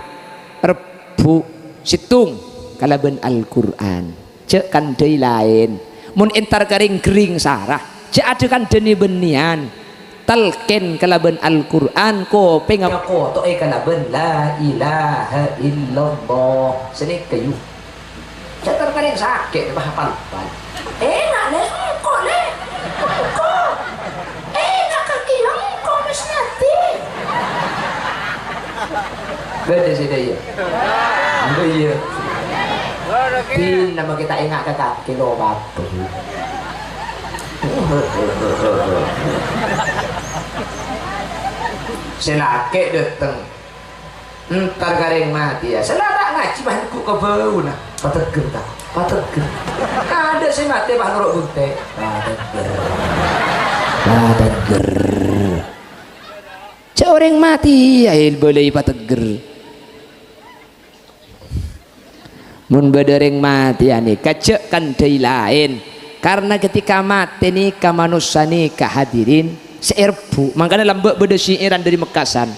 rebbhu', sèttong kalabân Al-Qur'an. Jhâ' kandhâi laèn. Mon entar ka rèng ghering sara, jhâ' adhâ kandhâna bânnèyan. Talkèn kalabân Al-Qur'an, kopèngnga koto'è kalabân la ilaha illallah. Sanèka, yu. Jhâ' entar ka rèng sakè', pas apal-apal. Enga', Lè', engko', Lè'. Engko'. Enga' kakè, engko', Mas Yati. Bâdâ sè dâ' iyâ. Bâdâ iyâ. Dinna makè ta' enga' ka kakè lo apa. Sè lakè' dâteng. Entar ka rèng matèya. Sè la ta' ngajhi, pas neggu' ka bâuna. Pateggher, ta'? Pateggher. Adâ' sè matè, pas noro' bunte'. Pateggher. Pateggher. Jhâ' orèng matèya èbâlâi pateggher. Mon bâdâ rèng matèya nèka jhâ' kandhâi laèn, karna ketika matè nèka manossa nèka hadirin sè èrebbhu'. Mangkana lambâ' bâdâ syi'iran dâri Mekkasan.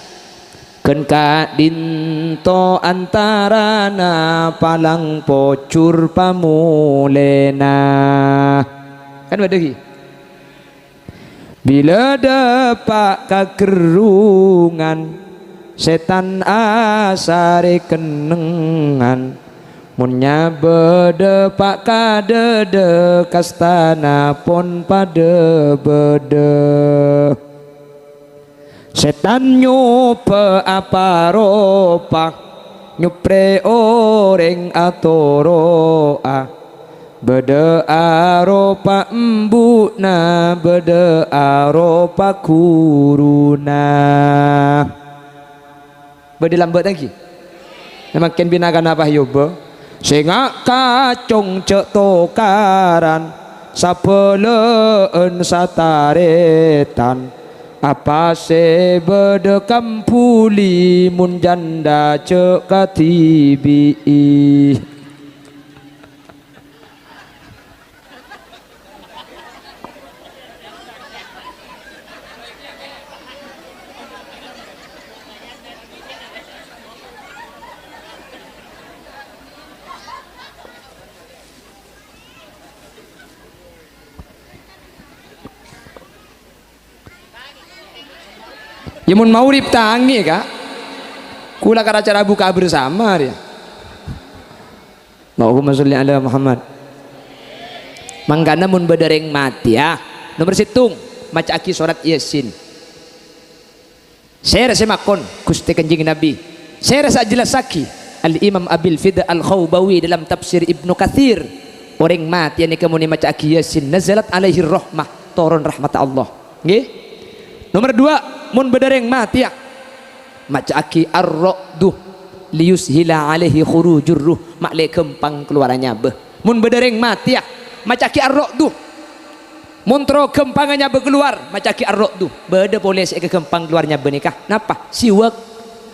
Ghân ka'dinto antarana palang pojhur pamolèna. Kan bâdâ ghi? Bilâ dâpa' ka gerrungan, sètan asarè kennengngan. Mon nyabâ dâpa' ka dâdâ, kastana pon padâ bâdâ. Sètan nyobâ apa-ropa, nyoprè orèng atoro'a. Bâdâ aropa embu'na, bâdâ aropa ghuruna. Bâdâ lambâ' tanggi. Samangkèn bhina kana pas èobâ. Sènga' kacong jhâ' tokaran, sabâlâ'ân satarètan. Apa sè bâdâ kambhuli, mon jhândhâ jhâ' kadhibi'i. Ya, mon maghrib tangè, Ka'. Kaulâ ka acara buka bersama, rèya. Allahumma sholli ala Muhammad. Mangkana mon bâdâ rèng matèya, nomer sèttong, maca'aghi sorat Yasin. Sèra sè makon, Ghustè Kanjeng Nabi. Sèra sè ajhellassaghi Al-Imam Abil Fida Al-Khaubawi dalam tafsir Ibnu Katsir. Orèng matèya nèka mon èmaca'aghi Yasin, nazalat alaihir rahmah, toron rahmatta Allah. Ngghi? Nomer duwâ', mon bâdâ rèng matèya, maca'aghi Ar-Ra'du liyushila alaihi khurujur ruh, ma'lè ghâmpang kalowar nyabâ. Mon bâdâ rèng matèya, maca'aghi Ar-Ra'du. Mon terro ghâmpangnga nyabâ kalowar, maca'aghi Ar-Ra'du. Bâdâ polè sè èkaghâmpang kalowar nyabâ nèka. Napa? Siwak.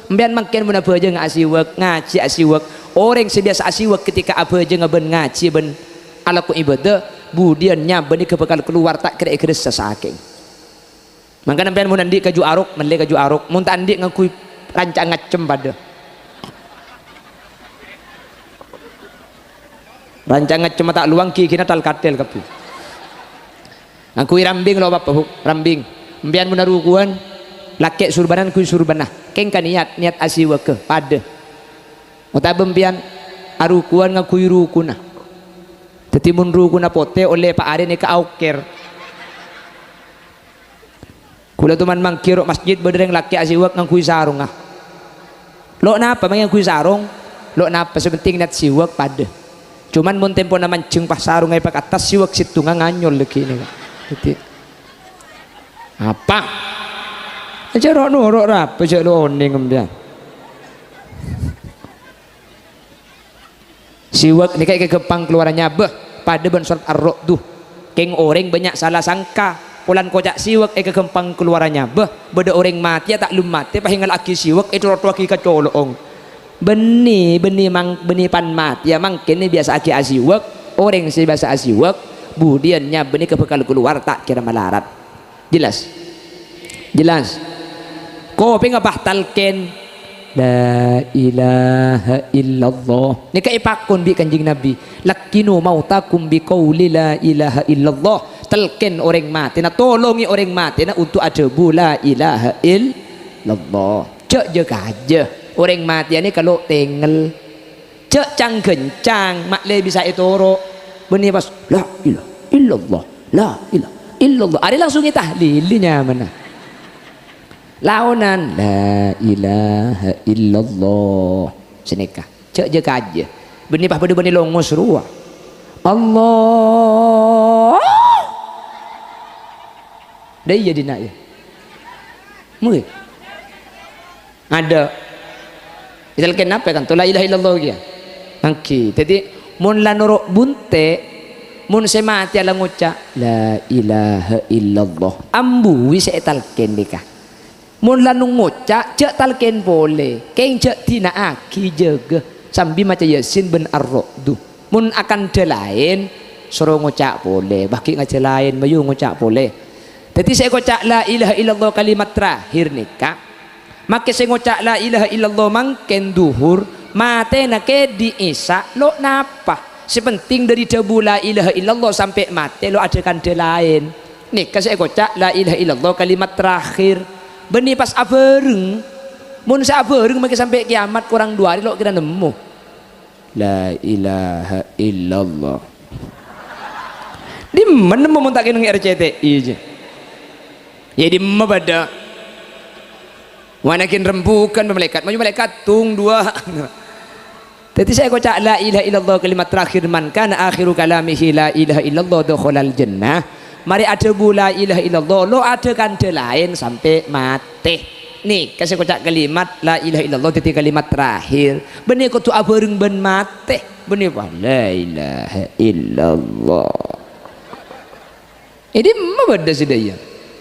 Sampèyan mangkèn mon abhâjâng asiwak, ngajhi asiwak. Orèng sè biyasa asiwak ketika abhâjângnga bân ngajhi bân alako ibadah, budiyân nyabâ nèka bhâkal kalowar ta' kèra èghâressa sakèng. Mangkana sampèyan mon andi' kaju arok, mellè kaju arok. Mon ta' andi', ngangghuy ranca' ngaccem padâ. Ranca' ngaccemma ta' lowang, ghighina tal-kathèl kabbhi. Ngangghuy rambing lo' apa, Bu? Rambing. Sampèyan mon arukuwân, lakè' surbanan ngangghuy surbanna. Kèng ka niyat, niyat asiwagghâ, padâ. Otabâ sampèyan arukuwân ngangghuy rukuna. Dhâddhi mon rukuna potè, ollè pa' arè nèka aokkèr. Kaulâ toman mangghi ro' masjid bâdâ rèng lakè' asiwak ngangghuy sarongnga. Lo' napa ma' ngangghuy sarong? Lo' napa, sè pentèng niyat siwak padâ. Coman mon tempona manjheng pas sarongnga èpakattas, siwak sèttongnga nganyol laghi' nèka. Dhâddhi, apa? Ajâ ro'-noro' ra apa, jhâ' lo' onèng sampèyan. Siwak nèka èkaghâmpang kalowara nyabâ, padâ bân sorat Ar-Ra'du. Kèng orèng bânnya' sala sangka, polana koca' siwak èkaghâmpang kalowara nyabâ, bâdâ orèng matèya ta' lem matè pas èngalla'aghi siwak, ètoro'-torowaghi ka colo'ong. Bânnè, bânnè mang-, bânnè pan matèya mangkèn èbiyasa'aghi asiwak, orèng sè biyasa asiwak, budiyân nyabâ nèka bhâkal kalowar ta' kèra malarat. Jelas? Jelas. Kopèngnga pas talkèn, "La ilaha illallah." Nèka èpakon bi' Kanjeng Nabi, "Laqqinu mautakum bi qauli la ilaha illallah." Talkèn orèng matèna, tolongè orèng matèna untuk adhâbu la ilaha illallah. Jhâ' jâ-kajâ. Orèng matèya nèka lo' tengngel. Jhâ' cang-ghâncang, ma'lè bisa ètoro'. Bânnè pas, "La ilaha illallah, la ilaha illallah." Arè langsung ètahlili nyamana. Laonan, "La ilaha illallah." Sanèka. Jhâ' jâ-kajâ. Bânnè pas padâ bânnè longos rowa. Allah. Dâ' iyâ dinna' iyâ. Mungkin. Adâ'. Ètalkèn napa, kan? La ilaha illallah kèya. Èngghi. Dhâddhi, mon la noro' bunte', mon sè matèya la ngoca', "La ilaha illallah." Ambuwi sè ètalkèn nèka. Mon la ngoca', jhâ' talkèn polè. Kèng jhâ' dina'aghi, jâgâ. Sambi maca Yasin bân Ar-Ra'du. Mon akandhâ laèn, soro ngoca' polè. Bâgi ngajhâ laèn, mayu ngoca' polè. Dhâddhi sè èkoca' la ilaha illallah kalimat terakhir nèka, Makè sè ngoca' la ilaha illallah mangkèn dhuhur, matèna kèdhi' isya', lo' napa. Sè penting dâri dhâbu la ilaha illallah sampè' matè lo' adâ' kandhâ laèn. Nèka sè èkoca' la ilaha illallah kalimat terakhir. Bânnè pas abhâreng. Mon sè abhâreng makkè sampè' kiamat korang du arè lo' kèra nemmo. La ilaha illallah. Dimma nemmo mon ta' kènèng R C T I jâ. Yâ dimma bâdâ. Wanakin rembugan malaèkat, maju malaèkat tung dua. Dhâddhi sè èkoca' la ilaha illallah kalimat terakhir, "Man kana akhiru kalamihi la ilaha illallah dakhalal jannah." Marè adhâbu la ilaha illallah, lo' adhâ-kandhâ laèn sampè' matè. Nèka sè èkoca' kalimat la ilaha illallah dhâddhi kalimat terakhir. Bânnè kodhu abhâreng bân matè. Bânnè, wah, la ilaha illallah. È dimma bâdâ sadhâjâ?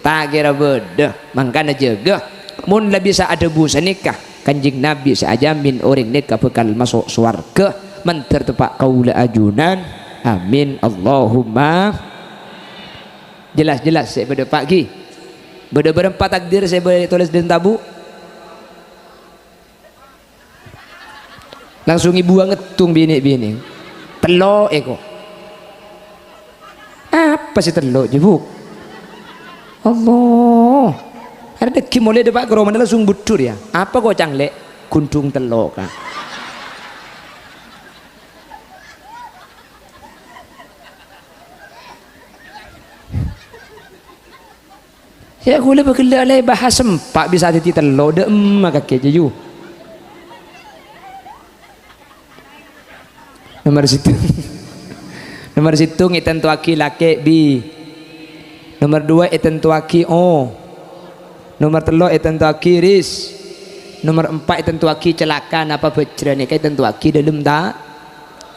Ta' kèra bâdâ. Mangkana jâgâ. Mon la bisa adhâbu sanèka, Kanjeng Nabi sè ajamin orèng nèka bhâkal maso' sowarghâ. Mandhâr teppa' kaulâ ajunan. Amin. Allahumma. Jelas-jelas sè bâdâ, Pa', ghi. Bâdâ bârâmpa takdir sè bâdâ ètolès dâlem tabu'? Langsung èbuwâ ngèttong binè'-binè'. Tello' èko. Apa sè tello', jâ, Bu'? Allah. Arè dhâggi' molè dâpa' ka romana langsung budhur, yâ. Apa kocang, Lè'? Ghundhung tello', Ka'. Yâ, ghulâ bâghellâ' la èbahas empa' bisa dhâddhi tello', dâ' emma kakè jâ, yu. Nomer sèttong. Nomer sèttong ètantowaghi lakè' bi-, nomer duwâ' ètantowaghi o-, nomer tello' ètantowaghi ris-, nomer empa' ètantowaghi calaka napa bhâjrâ nèka ètantowaghi dâlem ta-,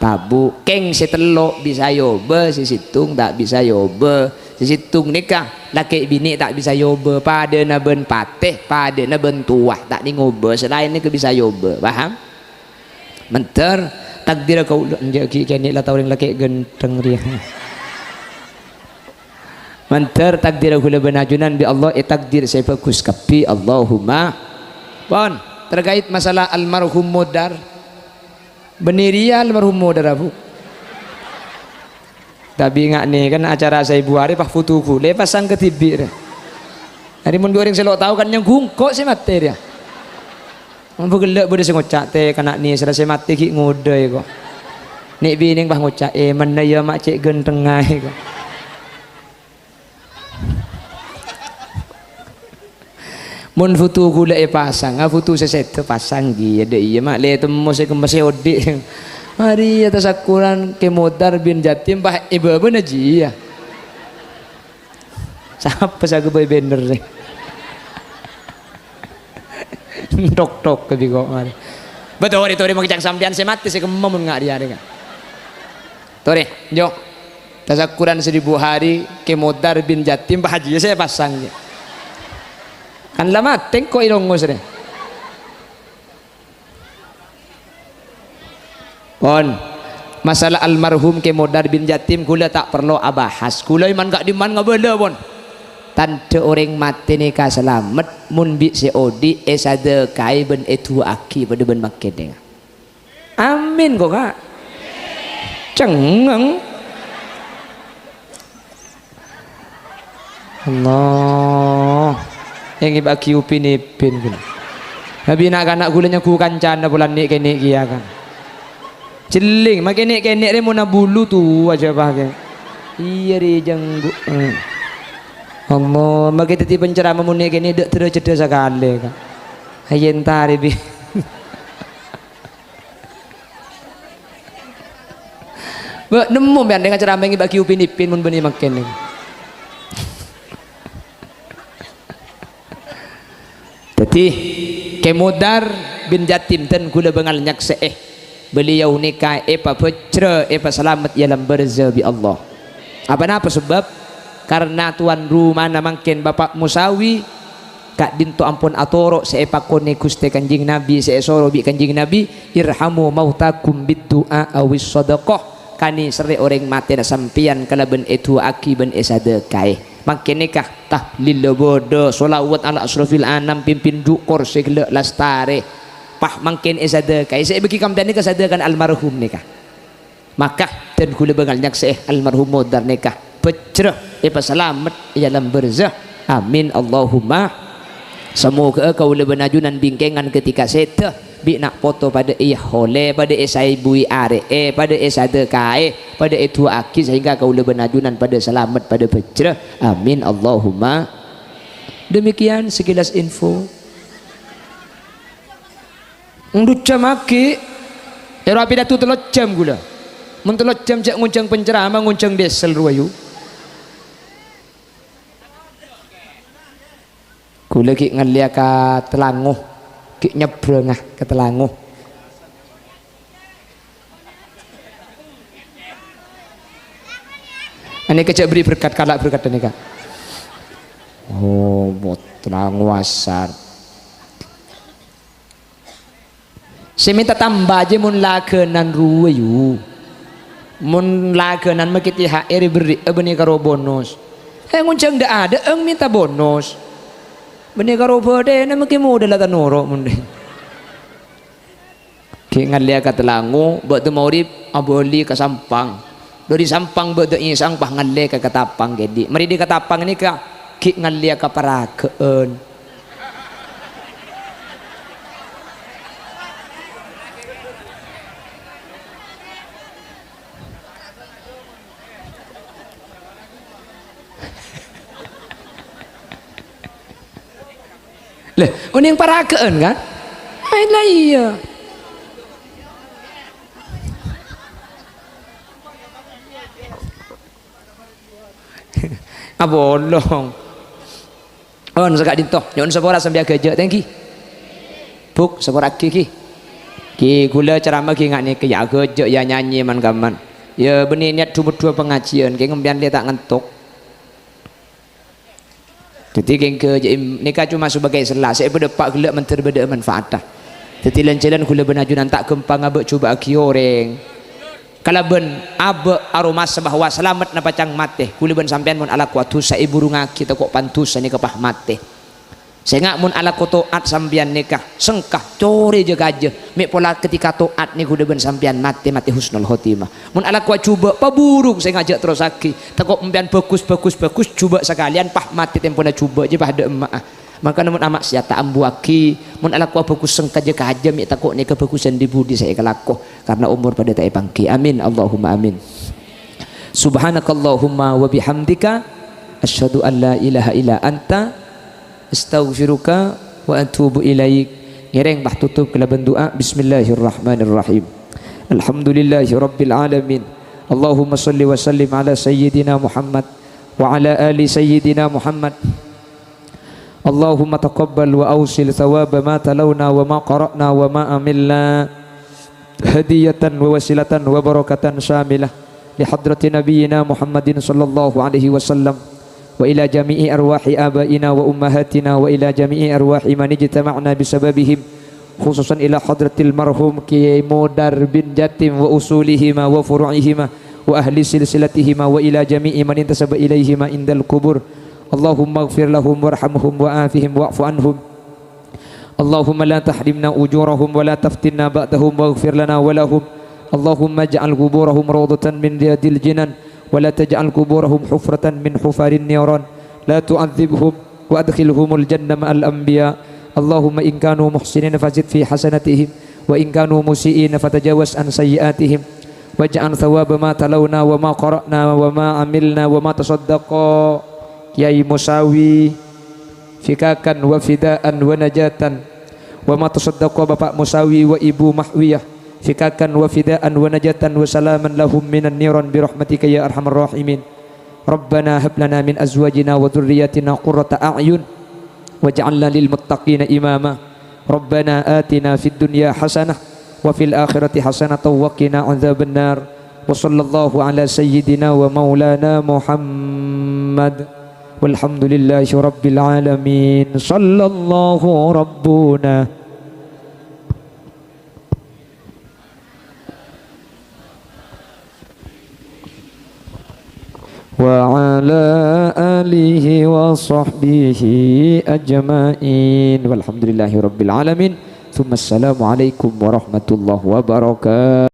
tabu'. Kèng sè tello' bisa èobâ, sè sèttong ta' bisa èobâ. Sè sèttong nèka lakè' binè' ta' bisa èobâ, padâna bân patè, padâna bân towa, ta' nèng ngobâ, sè laèn nèka bisa èobâ. Paham? Mandhâr takdirra kaulâ, enjâ' ghi' kènè' la tao orèng lakè' ghântheng rèya. Mandhâr takdirra ghulâ bân ajunan bi' Allah ètakdir sè bhâghus kabbhi. Allahumma. Pon, terkait masalah almarhum Modar. Bânnè rèya almarhum Modar, Bu'. Tapè nga' nè, kan acara saèbu arè, pas foto ghulâ èpasang kadhibi' rè. Arè mon bi' orèng sè lo' tao kan nyangghung, ko' sè matè rèya. Mon bâghellâ' bâdâ sè ngoca', "Tè, kana' nèsèra sè matè ghi' ngodâ, ko'." Nè' binèng pas ngoca', "Eh, mennè yâ ma' cè' ghânthengnga, ko'." Mon foto ghulâ èpasang, ah, foto sè sèdhâ pasang, ghi, adâ' iyâ, ma' lè temmo sè kemma sè odi'. Marè yâ tasakkuran Kè Modar bin Jatim, pas è bâbâna jiyâ. Sapa sè aghâbây banner rè? Tok-tok ka biko marè. Bâ torè, torè makè ca'na sampèyan sè matè sè kemma mon nga' rèya rè, Ka'. Torè, nyo. Tasakkuran seribu hari, Kè Modar bin Jatim, Pak Haji, sè pasang, yâ. Kan la matè engko' è longos rè. Pon. Masalah almarhum Kè Modar bin Jatim, ghulâ ta' parlo abahas. Ghulâ èman ka'dimman ngabâlâ, pon. Tandhâ orèng matè nèka salamet, mon bi' sè odi' èsadhâkaè bân èdu'aaghi padâ bân mangkèn nèka. Amin, ko', Ka'. Cengngeng. Allah. Èngèbâ'âghi Upin Ipin, ghulâ. Abina' kana' ghulâ nyanggu kancana polana nè'-kènè' kèya, Ka'. Jhelling, makè nè'-kènè' rè monna bulu towa jhâ' pakè. Iyâ, rè, jhânggu'. Eh. Allah, makè dhâddhi penceramah mon nè'-kènè' dâ' dârâjhâddhâ sakalè, Ka'. Ayyèn tarè, bi. Bâ, nemmo mèyan deng acara mèngè bâgi Upin Ipin mon bânnè mangkèn. Dhâddhi, Kè Mudar bin Jatim dân ghulâ bângal nyaksè'è, beliau nèka èpabhâjrâ, èpasalamet è alam barzah bi' Allah. Apa-napa sabâb? Karna tuan rumana mangkèn Bapa' Musawi ka'dinto ampon atoro' sè èpakonè Ghustè Kanjeng Nabi, sè èsoro bi' Kanjeng Nabi, "Irhamu mautakum bid-du'a awis shadaqah." Kanèserrè orèng matèna sampèyan kalabân èdu'aaghi bân èsadhâkaè. Mangkèn nèka, tahlil bâdâ, sholawat ala asyrafil anam, pimpin jhukur sè ghellâ' lastarè. Pas mangkèn èsadhâkaè, sè èbâgi kampèyan nèka sadhâkana almarhum nèka. Maka, dân ghulâ bângal nyaksè'è almarhum Mudar nèka Bhâjrâ, èpasalamet è alam barzah. Amin, Allahumma. Samoghâ'â kaulâ bân ajunan bingkèngan ketika sèdhâ, bi' na' poto padâ èholè, padâ èsaèbuwi arè'è, padâ èsadhâkaè, padâ èdu'aaghi, sehingga kaulâ bân ajunan padâ salamet, padâ bhâjrâ. Amin, Allahumma. Demikian sekilas info. Ndu jam aghi', èro apidato tello jam ghulâ. Mon tello jam jhâ' ngonjhâng penceramah, ngonjhâng diesel rowa, yu. Ghulâ ghi' ngallèya ka Telango, ghi' nyebrângnga ka Telango. Anèka jhâ' bherri' berkat, kala' berkat anèka. Oh, bot lango asar. Sè mènta tamba jiyâ mon laghânan rowa, yu. Mon laghânan makè T H R èberri'â bânnè karo bonus. Eh, ngonjhâng dâ'-adâ'âng mènta bonus. Bânnè karo bâdâna makè modâ la ta' noro' mon dâ'. Ghi' ngallèya ka Telango, bâ'dâ maghrib abâli ka Sampang. Dâri Sampang bâ'dâ isang pas ngallè ka Ketapang kèdhi'. Marè dâri Ketapang nèka ghi' ngallèya ka Paragâ'ân. Lè, onèng Paragâ'ân, kan? Ai, la iyâ. Abolong. On, saka'dinto. Nyo'on sapora sampè' aghâjâ', tèngghi. Buk, sapora'aghi, ghi. Ghi, ghulâ ceramah ghi nga' nèka, yâ aghâjâ', yâ nyanyi man-kamman. Yâ bânnè niyat du-modduwâ pangajiân, ghi ngempèyan lè ta' ngantok. Dhâddhi, kèngghâ jhâ' im-, nèka coma sebagai sella, sè èpadâpa' ghellâ' mandhâr bâdâ'â manfaatta. Dhâddhi, lan-jhâlân ghulâ bân ajunan ta' ghâmpang abâ' jhubâ'âghi orèng. Kalabân abâ' aromasa bahwa salamet napa cang matè, ghulâ bân sampèyan mon alakowa dhusa èburungngaghi tako' pan dhusa nèka pas matè. Sènga' mon alako to'at sampèyan nèka, sengka, corè jâ-kajâ, mè' pola ketika to'at nèka ghulâ bân sampèyan matè, matè husnul khotimah. Mon alakowa jhubâ', paburung sènga' jhâ' terrossaghi, tako' empèyan bhâghus, bhâghus, bhâghus, jhubâ' sakalèyan, pas matè tempona jhubâ', jiyâ pas dâ' emma'a. Mangkana mon amaksiat ta' ambuwâghi, mon alakowa bhâghus sengka jâ-kajâ, mè' tako' nèka bhâghusan dhi-budhi sè èkalako, karna omor padâ ta' èpangghi. Amin, Allahumma amin. Subhanakallahumma wa bihamdika, asyhadu an la ilaha illa anta, astaghfiruka wa atubu ilaik. Ngèrèng pas totop kalabân du'a. Bismillahirrahmanirrahim. Alhamdulillahi rabbil alamin. Allahumma shalli wa sallim ala sayyidina Muhammad wa ala ali sayyidina Muhammad. Allahumma taqabbal wa awsil thawaba ma talawna wa ma qara'na wa ma amilna hadiyatan wa wasilatan wa barakatan syamilah li hadrati nabiyyina Muhammadin sallallahu alaihi wasallam wa ila jami'i arwahi abaina wa ummahatina wa ila jami'i arwahi man ijtama'na bisababihim, khususan ila hadratil marhum Kiai Mudar bin Jatim wa usulihima wa furu'ihima wa ahli silsilatihima wa ila jami'i man intasaba ilaihima indal kubur. Allahumma ighfir lahum warhamhum wa afihim wa'fu anhum. Allahumma la tahrimna ujurahum wa la taftinna ba'dahum waghfir lana wa lahum. Allahumma ij'al quburahum rawdatan min riyadil jinan wa la taj'al quburahum hufratan min hufarin niran. La tu'adzibhum wa adkhilhumul jannah ma'al anbiya. Allahumma in kanu muhsinin fazid fi hasanatihim wa in kanu musi'in fatajawaz an sayyi'atihim. Waj'al thawaba ma talawna wa ma qara'na wa ma amilna wa ma tasaddaqa Kiai Musawi fikakan wa fidaan wa najatan, wa ma tasaddaqa Bapak Musawi wa Ibu Mahwiyah fikakan wa fidaan wa najatan wa salaman lahum minan niran bi rahmatika ya arhamar rahimin. Rabbana hab lana min azwajina wa dzurriyyatina qurrata a'yun waj'alna lil muttaqina imama. Rabbana atina fid dunya hasanah wa fil akhirati hasanatan wa qina adzabannar. Wa sallallahu ala sayyidina wa maulana Muhammad. Walhamdulillahi rabbil alamin. Sallallahu rabbuna. Wa ala alihi wa sahbihi ajma'in. Walhamdulillahi rabbil alamin. Tsumma assalamualaikum warahmatullahi wabarakatuh.